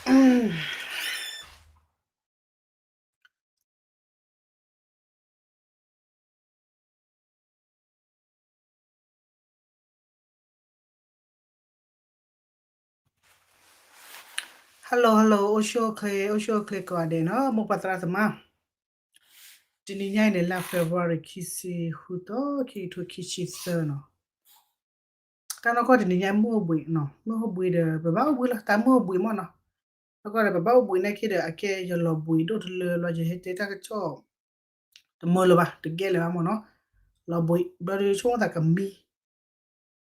Hello hello, အိၣ်ဆူၣ်အိၣ်ချ့ အိၣ်ဆူၣ်အိၣ်ချ့ကိးဂၤဒဲးနီၤ မိၢ်ပၢ်သရၣ်သမါ, တနံၤညါအံၤန့ၣ် လါ February ခံဆံဃုသီ ခံကထိခံဆံသၢနီၤ, တၢ်နီၢ်ကီၢ်တနံၤညါ မုၢ်အိၣ်ဘှံးနီၤ မုၢ်အိၣ်ဘှံးဒီး ပဘၣ်အိၣ်ဘှံးလီၤ တၢ်မုၢ်အိၣ်ဘှံးမ့ၢ်နီၤ, နီၢ်ကီၢ်ဒီး ပဘၣ်အိၣ်ဘှံးနာ်က့ဒီး အကဲယလီၤဘှံးဒိၣ်တလၢဘျီ ယဟဲတဲတၢ်ကစီၣ် တမုာ်လၢၤဘၣ် တကဲလၢၤဘၣ်မ့ၢ်နီၤ, လီၤဘှံးဘျီဒီး ဆိကမိၣ်သးကမံ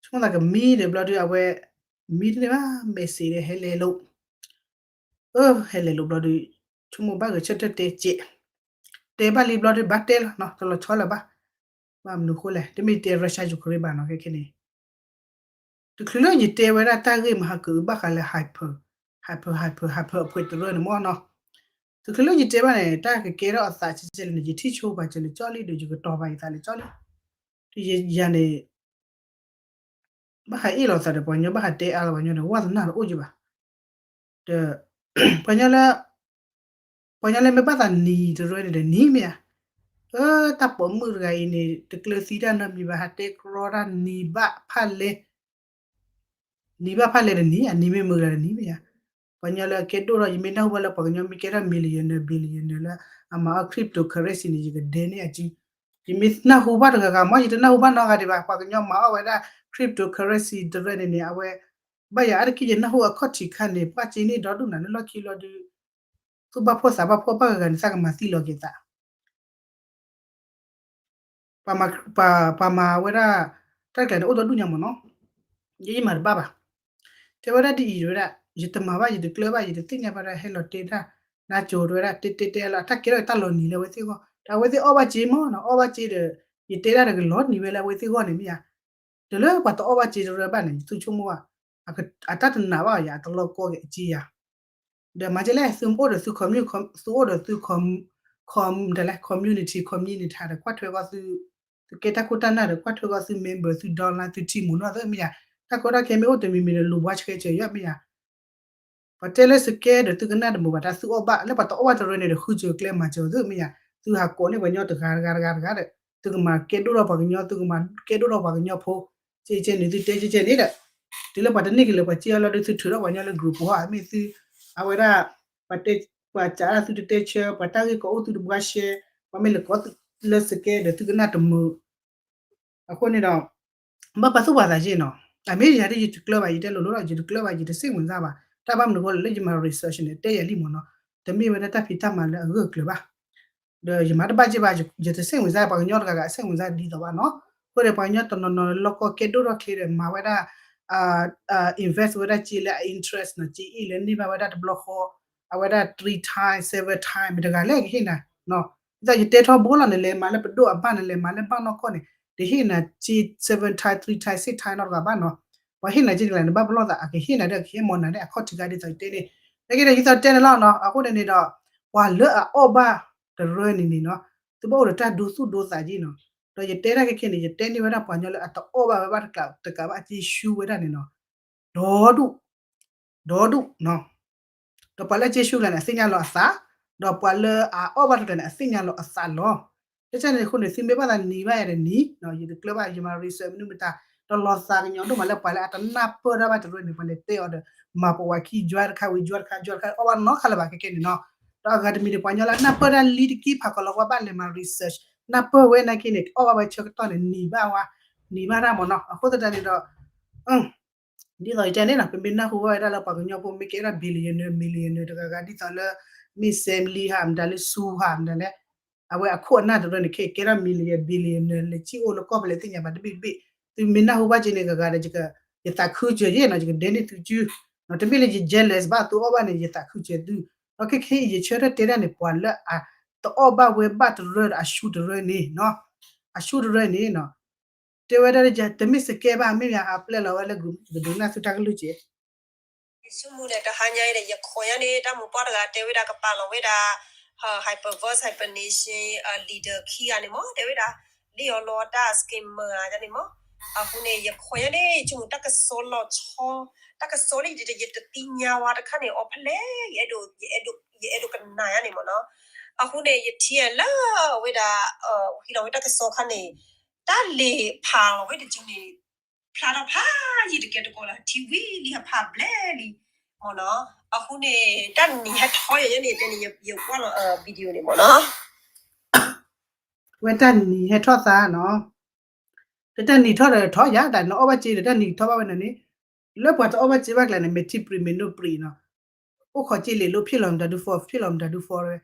ဆိကမိၣ်သးကမံဒီးဘျီဒီး အဝဲ မံတန့ၢ်ဘၣ် message ဒီးဟဲလဲၤလိာ်, အၢ ဟဲလဲၤလိာ်ဘျီဒီး ဆိကမိၣ်ဘၣ်ဂဲၤဆၢထၢၣ်တဲကဲး, တဲဘၣ်လံဘျီဒီး ဘၣ်တဲလီၤနီၤ တလီၤဆီလၢၤဘၣ်, ဘၣ်မနုၤဃိလဲၣ် တမ့ၢ်တဲ Russia Ukraine ဘၣ်နီၤ ခဲခဲန့ၣ် တချုးလၢယတဲဝဲဒၣ်တၢ်ဂ့ၢ်မဟါကအုးဘၣ်ဃးလၢ hyper, hyper, hyper, hyper အဖှဲးတရၢန့ၣ်မ့ၢ်နီၤ, တချုးလၢယတဲဘၣ်န့ၣ် တၢ်ကကဲထီၣ်အသးကဲကဲလၢန့ၣ် ယထံၣ်ဆိပာ်စၢၤလၢကၠီလံဒီး ယကတီၤပာ်ယသးလၢကၠီလံ, ယၤန့ၣ် ဘၣ်ဃးအ့ၣ်လိာ်သးဒီးပှၤကညီ ဘၣ်ဃးတဲအါလီၤပှၤကညီဒီး ဝၢ်သနာ်တအိၣ်ကဘၣ်, ဒီး ပှၤကညီလၢ ပှၤကညီလၢမ့ၢ်ဘၣ်သးနံၤတရၢန့ၣ်ဒီးနံၤမ့ၢ်ဧါ, အၢ တၢ်ပိာ်မုၣ်တဂၤအံၤန့ၣ် တကျၢၤသံတၢ်နီတမံၤဘၣ် ဟးတဲကြီတၢ်နံၤဘၣ်ဖးလဲၢ် နံၤဘၣ်ဖးလဲၢ်တနံၤ အနံၤမ့ၢ်မုာ်လၢတနံၤမ့ၢ်ဧါ, ပှၤကညီလၢအကဲဒိၣ်ထီၣ် ယမ့ၢ်နၢ်ဟူဘၣ်လၢပှၤကညီမ့ၢ်ကဲထီၣ် millionaire billionaire လၢအမၤအီၣ် cryptocurrency န့ၣ် ယကဒဲန့ၢ်အစု, ယမ့ၢ်နၢ်ဟူဘၣ်တဂၤဂၤမ့ၢ် ယတနၢ်ဟူဘၣ်နီတဂၤဒံးဘၣ် ပှၤကညီမၤအီၣ်ဝဲဒၣ် cryptocurrency တရၢန့ၣ်န့ၣ် အဝဲ ဘၣ်ယၤအါတက့ၢ်ယနၢ်ဟူအခီၣ်ထံးခါန့ၣ် ပှၤစ့န့ၢ်ဒီဒူၣ်နၤလၢလီၢ်ခံလီၤဒုး သူၣ်ဘၣ်ဖှီၣ်သးဘၣ်ဖှီၣ်ဘၣ်ဂၤဂၤန့ၣ် သးကမၤသံလီၤက့ၤသး ပှၤမၤဝဲဒၣ် တၢ်တကျဲၤန့ၣ်အိၣ်ဒီဒူၣ်ညါမ့ၢ်နီၤ, ယဲယမၤတဘၣ်ဘၣ်, တဲဝဲဒၣ်ဒ်အံၤဝဲဒၣ် ယတမၤဘၣ် ယတကျၢၤဘၣ် ယတသ့ၣ်ညါဘၣ်ဒၣ် ဟဲလီၤတဲဒၣ် နါစိၤတဲဝဲဒၣ် တဲတဲတဲလီၤ တၢ်ကဲထီၣ်တၢ်လီၤနံၤလၢအဝဲသ့ၣ်အဂီၢ် ဒီးအဝဲသ့ၣ်အီၣ်ဘၣ်စ့မ့ၢ်နီၤ အီၣ်ဘၣ်စ့ဒီး ယတဲဒၣ်ဒီးကလီၤနံၤဝဲလၢအဝဲသ့ၣ်အဂီၢ်န့ၣ်မ့ၢ်ဧါ, ဒီးလၢပှၤတအီၣ်ဘၣ်စ့တရၢဘၣ်န့ၣ် ယသူဆိကမိၣ်ဘၣ် အတၢ်တနာ်ဘၣ်ယၤ အတလီၤကီက့ၤအစ့ယၤ ဒီးမၤကဲလဲၣ် သုအိၣ်ဒီးသု commu commu တလဲ community community ဒီးကွၢ်ထွဲကီၢ်သု သုကဲတၢ်ခိၣ်တၢ်နၢ်ဒီးကွၢ်ထွဲကီၢ်သု member သု dollar သုထံမူနီၢ်သ့ၣ်မ့ၢ်ယၤ, တၢ်ကီတၢ်ခဲမ့ၢ်အိၣ်တမံၤမံၤဒီးလူၤဘှါဆှဲဆၢယၤမ့ၢ်ယၤ, ပှၤတဲလၢစကဲဒီးသုကနၣ်တမုာ်ဘၣ်တၢ်သုအီၣ်ဘၣ် လၢပှၤတအီၣ်ဘၣ်တရၢန့ၣ်ဒီးဃုစၢၤကျဲမၤစၢၤသ့ၣ်မ့ၢ်ယၤ, သုဟးကိးန့ၢ်ပှၤကညီတဂၤတဂၤတဂၤတဂၤဒီး သုကမၤကဲဒိၣ်ထီၣ်ပှၤကညီ သုကမၤကဲဒိၣ်ထီၣ်ပှၤကညီဖိ ကဲကဲန့ၣ်သုတဲကဲကဲန့ၣ်ဒီး တုၤလၢပှၤတန့ၢ်က့ၤလၢပှၤစ့အီၤလီၤဒီးသုထုးထီၣ်ပှၤကညီလၢ group ပူၤဟီ မ့ၢ်သု အဝဲဒၣ် ပှၤတဲ ပှၤစးဒၣ်သုတတဲဆၢ ပှၤတၢ်ဂ့ၢ်ကီအိၣ်သုတဘှါရှဲ ပှၤမ့ၢ်လဲၤကိးသုလၢစကဲဒီးသုကနၣ်တမုာ် အဃိန့ၣ်ဒီး ဘၣ်ပာ်သူၣ်ပာ်သးယ့ၢ်နီၤ, အမ့ၢ်ယၤဒ်ယတကျၢၤဘၣ် ယတဲလိၤလိၤဒီး ယတကျၢၤဘၣ် ယတစိတ်ဝင်စားဘၣ်, တၢ်ဘၣ်မနုၤအဃိလဲၣ် လၢယမၤ research န့ၣ် တဲယၤလံမ့ၢ်နီၤ, တမ့ၢ်ဝဲဒၣ်တၢ်ဖံးတၢ်မၤလၢအဂၢၢ်အကျၢၤဘၣ်, ဒီးယမၤတဘၣ်က့ဘၣ် ယတစိတ်ဝင်စား ပှၤကညီတဂၤဂၤအစိတ်ဝင်စားဒ်သိးဘၣ်နီၤ, အဃိန့ၣ် ပှၤကညီတနီၤနီၤလၢလီၢ်ကီၢ်ကဲဒိၣ်ထီၣ်ချ့ဒီး မၤဝဲဒၣ် invest ဝဲဒၣ်စ့လၢအ interest နီၤ, စ့အ့ၣ်လၢန့ၢ်ဘၣ်ဝဲဒၣ်တဘျီဃီ အဝဲဒၣ် three time seven time မ့ၢ်တဂၤလဲၣ်ကဟ့ၣ်နၤ ဒ်သိးယတဲထီဘိလီၤ နလဲၤမၤလၢပဒိၣ်အဘၣ် နလဲၤမၤလၢဘၣ်နီၢ်ကီၢ်န့ၣ် တဟ့ၣ်နၤစ့ seven time three time six time နီတဂၤဘၣ်နီၤ, ပှၤဟ့ၣ်နၤစ့တဂၤ နဘၣ်ပလီၢ်သး အကဟ့ၣ်နၤဒီး အကဟဲမီၢ်နၤဒီး အခီၣ်ထံးခါဒ်သိးယတဲန့ၣ်, နက့ဒီးဒ်သိးတဲန့ၣ်လီၤနီၤ, အဃိန့ၣ်န့ၣ်ဒီး ပှၤလၢအအီၣ်ဘၣ်တရၢန့ၣ်န့ၣ်နီၤ, သုဘၣ်အိၣ်ဒီးတၢ်ဒိသူၣ်ဒိသးက့နီၤ, ဒီးယတဲဒၣ်ခဲခဲန့ၣ် ယတဲန့ၢ်ဝဲဒၣ်ပှၤကညီလၢအတအီၣ်ဘၣ်ဝဲဘၣ်တကျးတကးဘၣ်အစ့ရှုံးဝဲဒၣ်န့ၣ်နီၤ ဒီဒူၣ် ဒီဒူၣ်နီၤ, ဒီးပှၤလၢအစ့ရှုံးကျါန့ၣ် အသ့ၣ်ညါလီၤအသး, ဒီးပှၤလၢအအီၣ်ဘၣ်တကျါန့ၣ် အသ့ၣ်ညါလီၤအသးလီၤ. လၢတၢ်န့ၣ်အဃိန့ၣ် သုမ့ၢ်ဘၣ်သးနံၤဘၣ်ယၤဒီးနံၤ, ယတကျၢၤဘၣ် ယမၤ research မနုၤမတၤ, ဒီးလီၤသးကညီဒိၣ်မးလၢပှၤလၢအတနၢ်ပၢၢ်တၢ်ဘၣ်တရၢန့ၣ် ပှၤလဲၤတဲအီၤဒီး မၤပဝးခံ ယွၤတခါဝံၤ ယွၤတခါ ယွၤတခါ အီၣ်ဘၣ်နီတခါလၢၤဘၣ်ခဲခဲန့ၣ်နီၤ, ဒီးအဂၤတမံၤန့ၣ် ပှၤကညီလၢအနၢ်ပၢၢ်တၢ်လံတက့ၢ် ဖးကီးလီၤကွၢ်ဘၣ်လဲၤမၤ research နၢ်ပၢၢ်ဝဲနာ်က့န့ၣ် အီၣ်ဘၣ်ဝဲဆၢကတီၢ်န့ၣ် နံၤဘၣ်ဝဲ, နံၤဘၣ်တၢ်မ့ၢ်နီၤ, အဃိသတးန့ၣ်ဒီး ဒ်သိးယတဲန့ၣ်နီၤ ပမ့ၢ်နၢ်ဟူဘၣ်ဝဲဒၣ်လၢပှၤကညီဖိမ့ၢ်ကဲဒၣ် billionaire millionaire တဂၤဂၤဒ်သိးလၢ မ့ၢ် Sam Lee ဧါ မတၤလၢ Sue ဧါ မတၤလဲၣ်, အဝဲအခိၣ်အနၢ်တရၢန့ၣ် ခဲကဲထီၣ် millionaire billionaire လဲၤစံၣ်အိၣ်လၢကီၢ်ဖဲလဲၣ်သ့ၣ်ညါဘၣ်တဘ့ၣ်တဘ့ၣ်, သုမ့ၢ်နၢ်ဟူဘၣ်က့န့ၣ် ဂၤဂၤဒီး ယသးခုစၢၤယဲနီၤ ယကဒဲန့ၢ်သုစု, တမ့ၢ်လၢယ jealous ဘၣ် သုအီၣ်ဘၣ်န့ၣ် ယသးခုစၢၤသု, ဒီးခဲခဲအံၤယဆၢထၢၣ်တဲဒၣ်န့ၣ် ပှၤလၢအတအီၣ်ဘၣ်ဝဲဘၣ်တရၢဒီးအရှုံးတရၢန့ၣ်နီၤ, အရှုံးတရၢန့ၣ်နီၤ တဲဝဲဒၣ် တမ့ၢ်စကဲဘၣ် မ့ၢ်မ့ၢ်အပျဲၢ်လီၤဝဲလၢ ကဒုးနၢ်သုတၢ်ကလုၢ်က့ၤ ယဆိကမိၣ်န့ၣ် တဟါညါအံၤဒီး ယခိးညါန့ၣ် တၢ်မူပှၢ်တဂၤတဲဝဲဒၣ် ကပာ်လီၤဝဲဒၣ် Hyperverse Hyper Nation leader ခံဂၤန့ၣ်မ့ၢ် တဲဝဲဒၣ် လံၣ်အီၤလီၤတၢ် scammer ဧါန့ၣ်မ့ၢ် အဃိန့ၣ် ယခွဲးညါန့ၣ် ဆိကမိၣ်တၢ်ကစီၣ်လီၤဆီ, တၢ်ကစီၣ်လၢယတသ့ၣ်ညါဝဲတခါန့ၣ် အီၤဖဲလဲၣ် ယအဲၣ်ဒိး ယအဲၣ်ဒိးကနၣ်ညါန့ၣ်မ့ၢ်နီၤ. အဃိန့ၣ် ယထံၣ်လၢအဝဲဒၣ် ဟံးလီၤဝဲတၢ်ကစီၣ်ခါန့ၣ် တၢ်လ့ၤဖးလီၤဝဲတကၠူန့ၣ် ဖျါထီၣ်ဖးယံာ်တကဲတကိးလၢ ထံဝံၤလံ ဟးဖးဘျဲလံ မ့ၢ်နီၤ. အဃိန့ၣ် တၢ်နံၤဟဲထီၣ်ယဲန့ၣ် တဲန့ၣ် ယကွၢ်လီၤ video န့ၣ်မ့ၢ်နီၤ. ဝဲတၢ်နံၤဟဲထီၣ်သးနီၤ, တၢ်နံၤထီၣ်ဒီးထီၣ်ယၤ တၢ်နအီၣ်ဘၣ်စ့ဒီးတၢ်နံၤထီၣ်ဘၣ်ဝဲန့ၣ်န့ၣ်, လၢပှၤတအီၣ်ဘၣ်စ့ဘၣ်ကျါန့ၣ် မ့ၢ်ထံပြံးမ့ၢ်နိပြံးနီၤ, အိၣ်ခိးစ့လ့ၤလိဖ့ၣ်လီၤမတၤဒုဖီ ဖ့ၣ်လီၤမတၤဒုဖီဝဲ,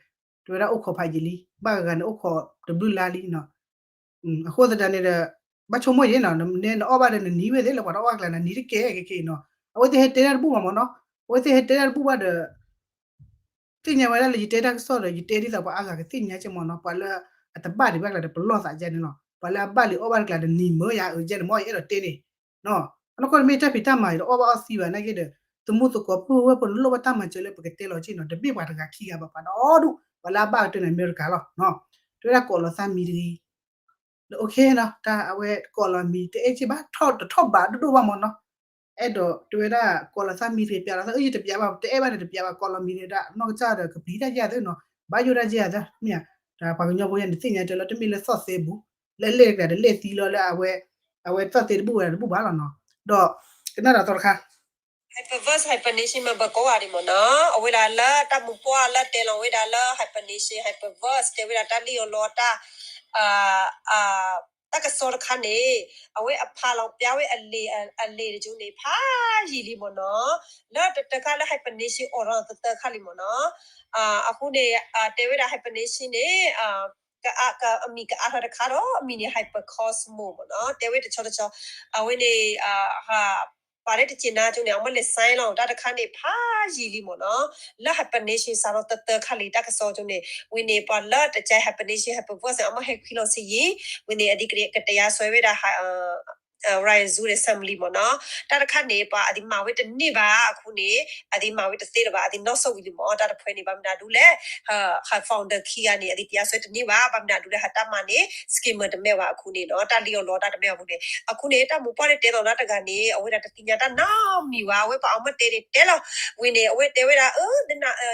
တဝဲဒၣ်အိၣ်ခိးဖးယံာ်လံ ဘၣ်ဂၤဂၤန့ၣ်အိၣ်ခိးတဘျုးလါလံနီၤ. အဃိသတးန့ၣ်ဒီး ဘၣ်ဆိကမိၣ်ယဲနီၤ နနအီၣ်ဘၣ်ဒီးနနံၤဝဲသ့ၣ်လၢပှၤတအီၣ်ဘၣ်ကျါန့ၣ် နံၤတကဲက့ၤက့ၤနီၤ, အဝဲသ့ၣ်ဟဲတဲတၢ်တဘူၣ်ဘၣ်မ့ၢ်နီၤ, အဝဲသ့ၣ်ဟဲတဲတၢ်တဘူၣ်ဘၣ်ဒီး သ့ၣ်ညါဝဲဒၣ်လၢယတဲတၢ်ကစီၣ်ဒီး ယတဲဒ်သိးပှၤအါဂၤကသ့ၣ်ညါက့မ့ၢ်နီၤ, ပှၤလၢအတဘၣ်ဒံးဘၣ်ကျါဒီးပလီၢ်သးကဲန့ၣ်လီၤ, ပှၤလၢအဘၣ်လံအီၣ်ဘၣ်တကျါဒီးနံၤမၢယၤအၢကဲန့ၣ်မ့ၢ် ယအဲၣ်ဒိးတဲန့ၣ်နီၤ. အနီၢ်ကီၢ်တမ့ၢ်တၢ်ဖံးတၢ်မၤအံၤတအီၣ်ဘၣ်အီၣ်သံဘၣ်နာ်က့ဒီး သမူသကိးပုၢ်ဝဲၢ်ဖိန့ၣ်လိၣ်ဘၣ်တၢ်မၤစၢၤလၢပကတဲလီၤက့နီၤ, တမ့ၢ်ပှၤတဂၤခံဂၤဘၣ် ပှၤဒီဒူၣ် ပှၤလၢအဘၣ်ကတၢၢ်န့ၣ်အမဲရကၤလီၤ. တဝဲဒၣ်ကိးလီၤသးမံၤတဂ့ၤ လၢ okay နီၤ, တၢ်အဝဲကိးလီၤမံၤ တအဲၣ်က့ဘၣ် ထီၣ်တထီၣ်ဘးဒိၣ်ဒိၣ်ဘၣ်မ့ၢ်နီၤ, အဲၣ်ဒိးတဝဲဒၣ်ကိးလီၤသးမံၤတဂ့ၤ ပျးလီၤသး အၢ ယတပျးဘၣ် တအဲၣ်ဘၣ်န့ၣ်တပျးဘၣ် ကိးလီၤမံၤတဂ့ၤဒၣ် နီၢ်ကစၢ်ဒီးကပျံၤတၢ်ယၤသ့နီၤ, ဘၣ်ယိၣ်တၢ်ယၤသ့ မ့ၢ်ဧါ, ဒီးပှၤကညီဖိယၤန့ၣ်သ့ၣ်ညါတၢ်လၢတမ့ၢ်လၢသီၣ်သဲဘူး, လၢလဲၣ်တကျါဒီးလဲၣ်သံလီၤလၢအဝဲ, အဝဲသီၣ်သဲတဘူၣ်ဝဲဒၣ်တဘူၣ်ဘၣ်လီၤနီၤ, ဒီးကနၣ်ဒီးသီတခါ Hyperverse hyphenation မ့ၢ်ဘၣ်ကိးဂၤဒံးမ့ၢ်နီၤ, အဝဲဒၣ်လၢတၢ်မူပှၢ်လၢတဲလီၤဝဲဒၣ်လၢ hyphenation hyperverse တဲဝဲဒၣ်တၢ်လံၣ်အီၤလီၤတၢ်, တၢ်ကစီၣ်တခါန့ၣ်, အဝဲအဖးလီၤပျါဝဲအလံာ်, အလံာ်တကၠိန့ၣ် ဖးယံာ်လံမ့ၢ်နီၤ, လၢတတၢခါလၢ hyphenation အိၣ်ဒီးတတၢခါလံမ့ၢ်နီၤ, အဃိန့ၣ်, တဲဝဲဒၣ် hyphenation န့ၣ် အမံၤကအါထီၣ်တခါဒီး အမံၤန့ၣ် hypercosmo မ့ၢ်နီၤ, တဲဝဲတဆီတဆီ, အဝဲန့ၣ်, ပှၤလၢတက့ၤနါကၠိန့ၣ် အမ့ၢ်လဲၤ sign လီၤ တၢ်တခါန့ၣ် ဖးယံာ်လံမ့ၢ်နီၤ, လၢ hyphenation စးထီၣ်တတၢခါလံ တၢ်ကစီၣ်ကၠိန့ၣ်, ဝံၤန့ၣ် ပှၤလၢတကဲ hyphenation hyperverse န့ၣ် အမ့ၢ်ဟဲခွံလီၤဆံယံာ်, ဝံၤန့ၣ် အဒ်ကတယၤစွဲဝဲဒၣ် Ryan Zhu ဒီး Sam Lee မ့ၢ်နီၤ, တၢ်တခါန့ၣ် ပှၤအဒံးမၤဝဲတန့ၢ်ဘၣ်အဃိန့ၣ်, အဒံးမၤဝဲတသ့လၢၤဘၣ် အဒံးနီၣ်ဆိၣ်ဝံၤလံမ့ၢ် တၢ်တဖုန့ၣ် ဘၣ်မနုၤဒုလဲၣ်, ဟး founder ခံဂၤန့ၣ် အဒံးတယၤစွဲတန့ၢ်ဘၣ် ဘၣ်မနုၤဒုလဲၣ် ဟးတၢ်မၤန့ၣ် scammer တမ့ၢ်ဘၣ်အဃိန့ၣ်နီၤ, တၢ်လံၣ်အီၤလီၤတၢ်တမ့ၢ်ဘၣ်အဃိန့ၣ်, အဃိန့ၣ် တၢ်မူပှၢ်န့ၣ်တဲလီၤတၢ်တဂၤန့ၣ် အဝဲဒၣ်တသ့ၣ်ညါတၢ်နီတမံၤဘၣ် အဝဲပှၤအီၣ်မ့ၢ်တဲန့ၣ်တဲလီၤ, ဝံၤန့ၣ် အဝဲတဲဝဲဒၣ် အၢ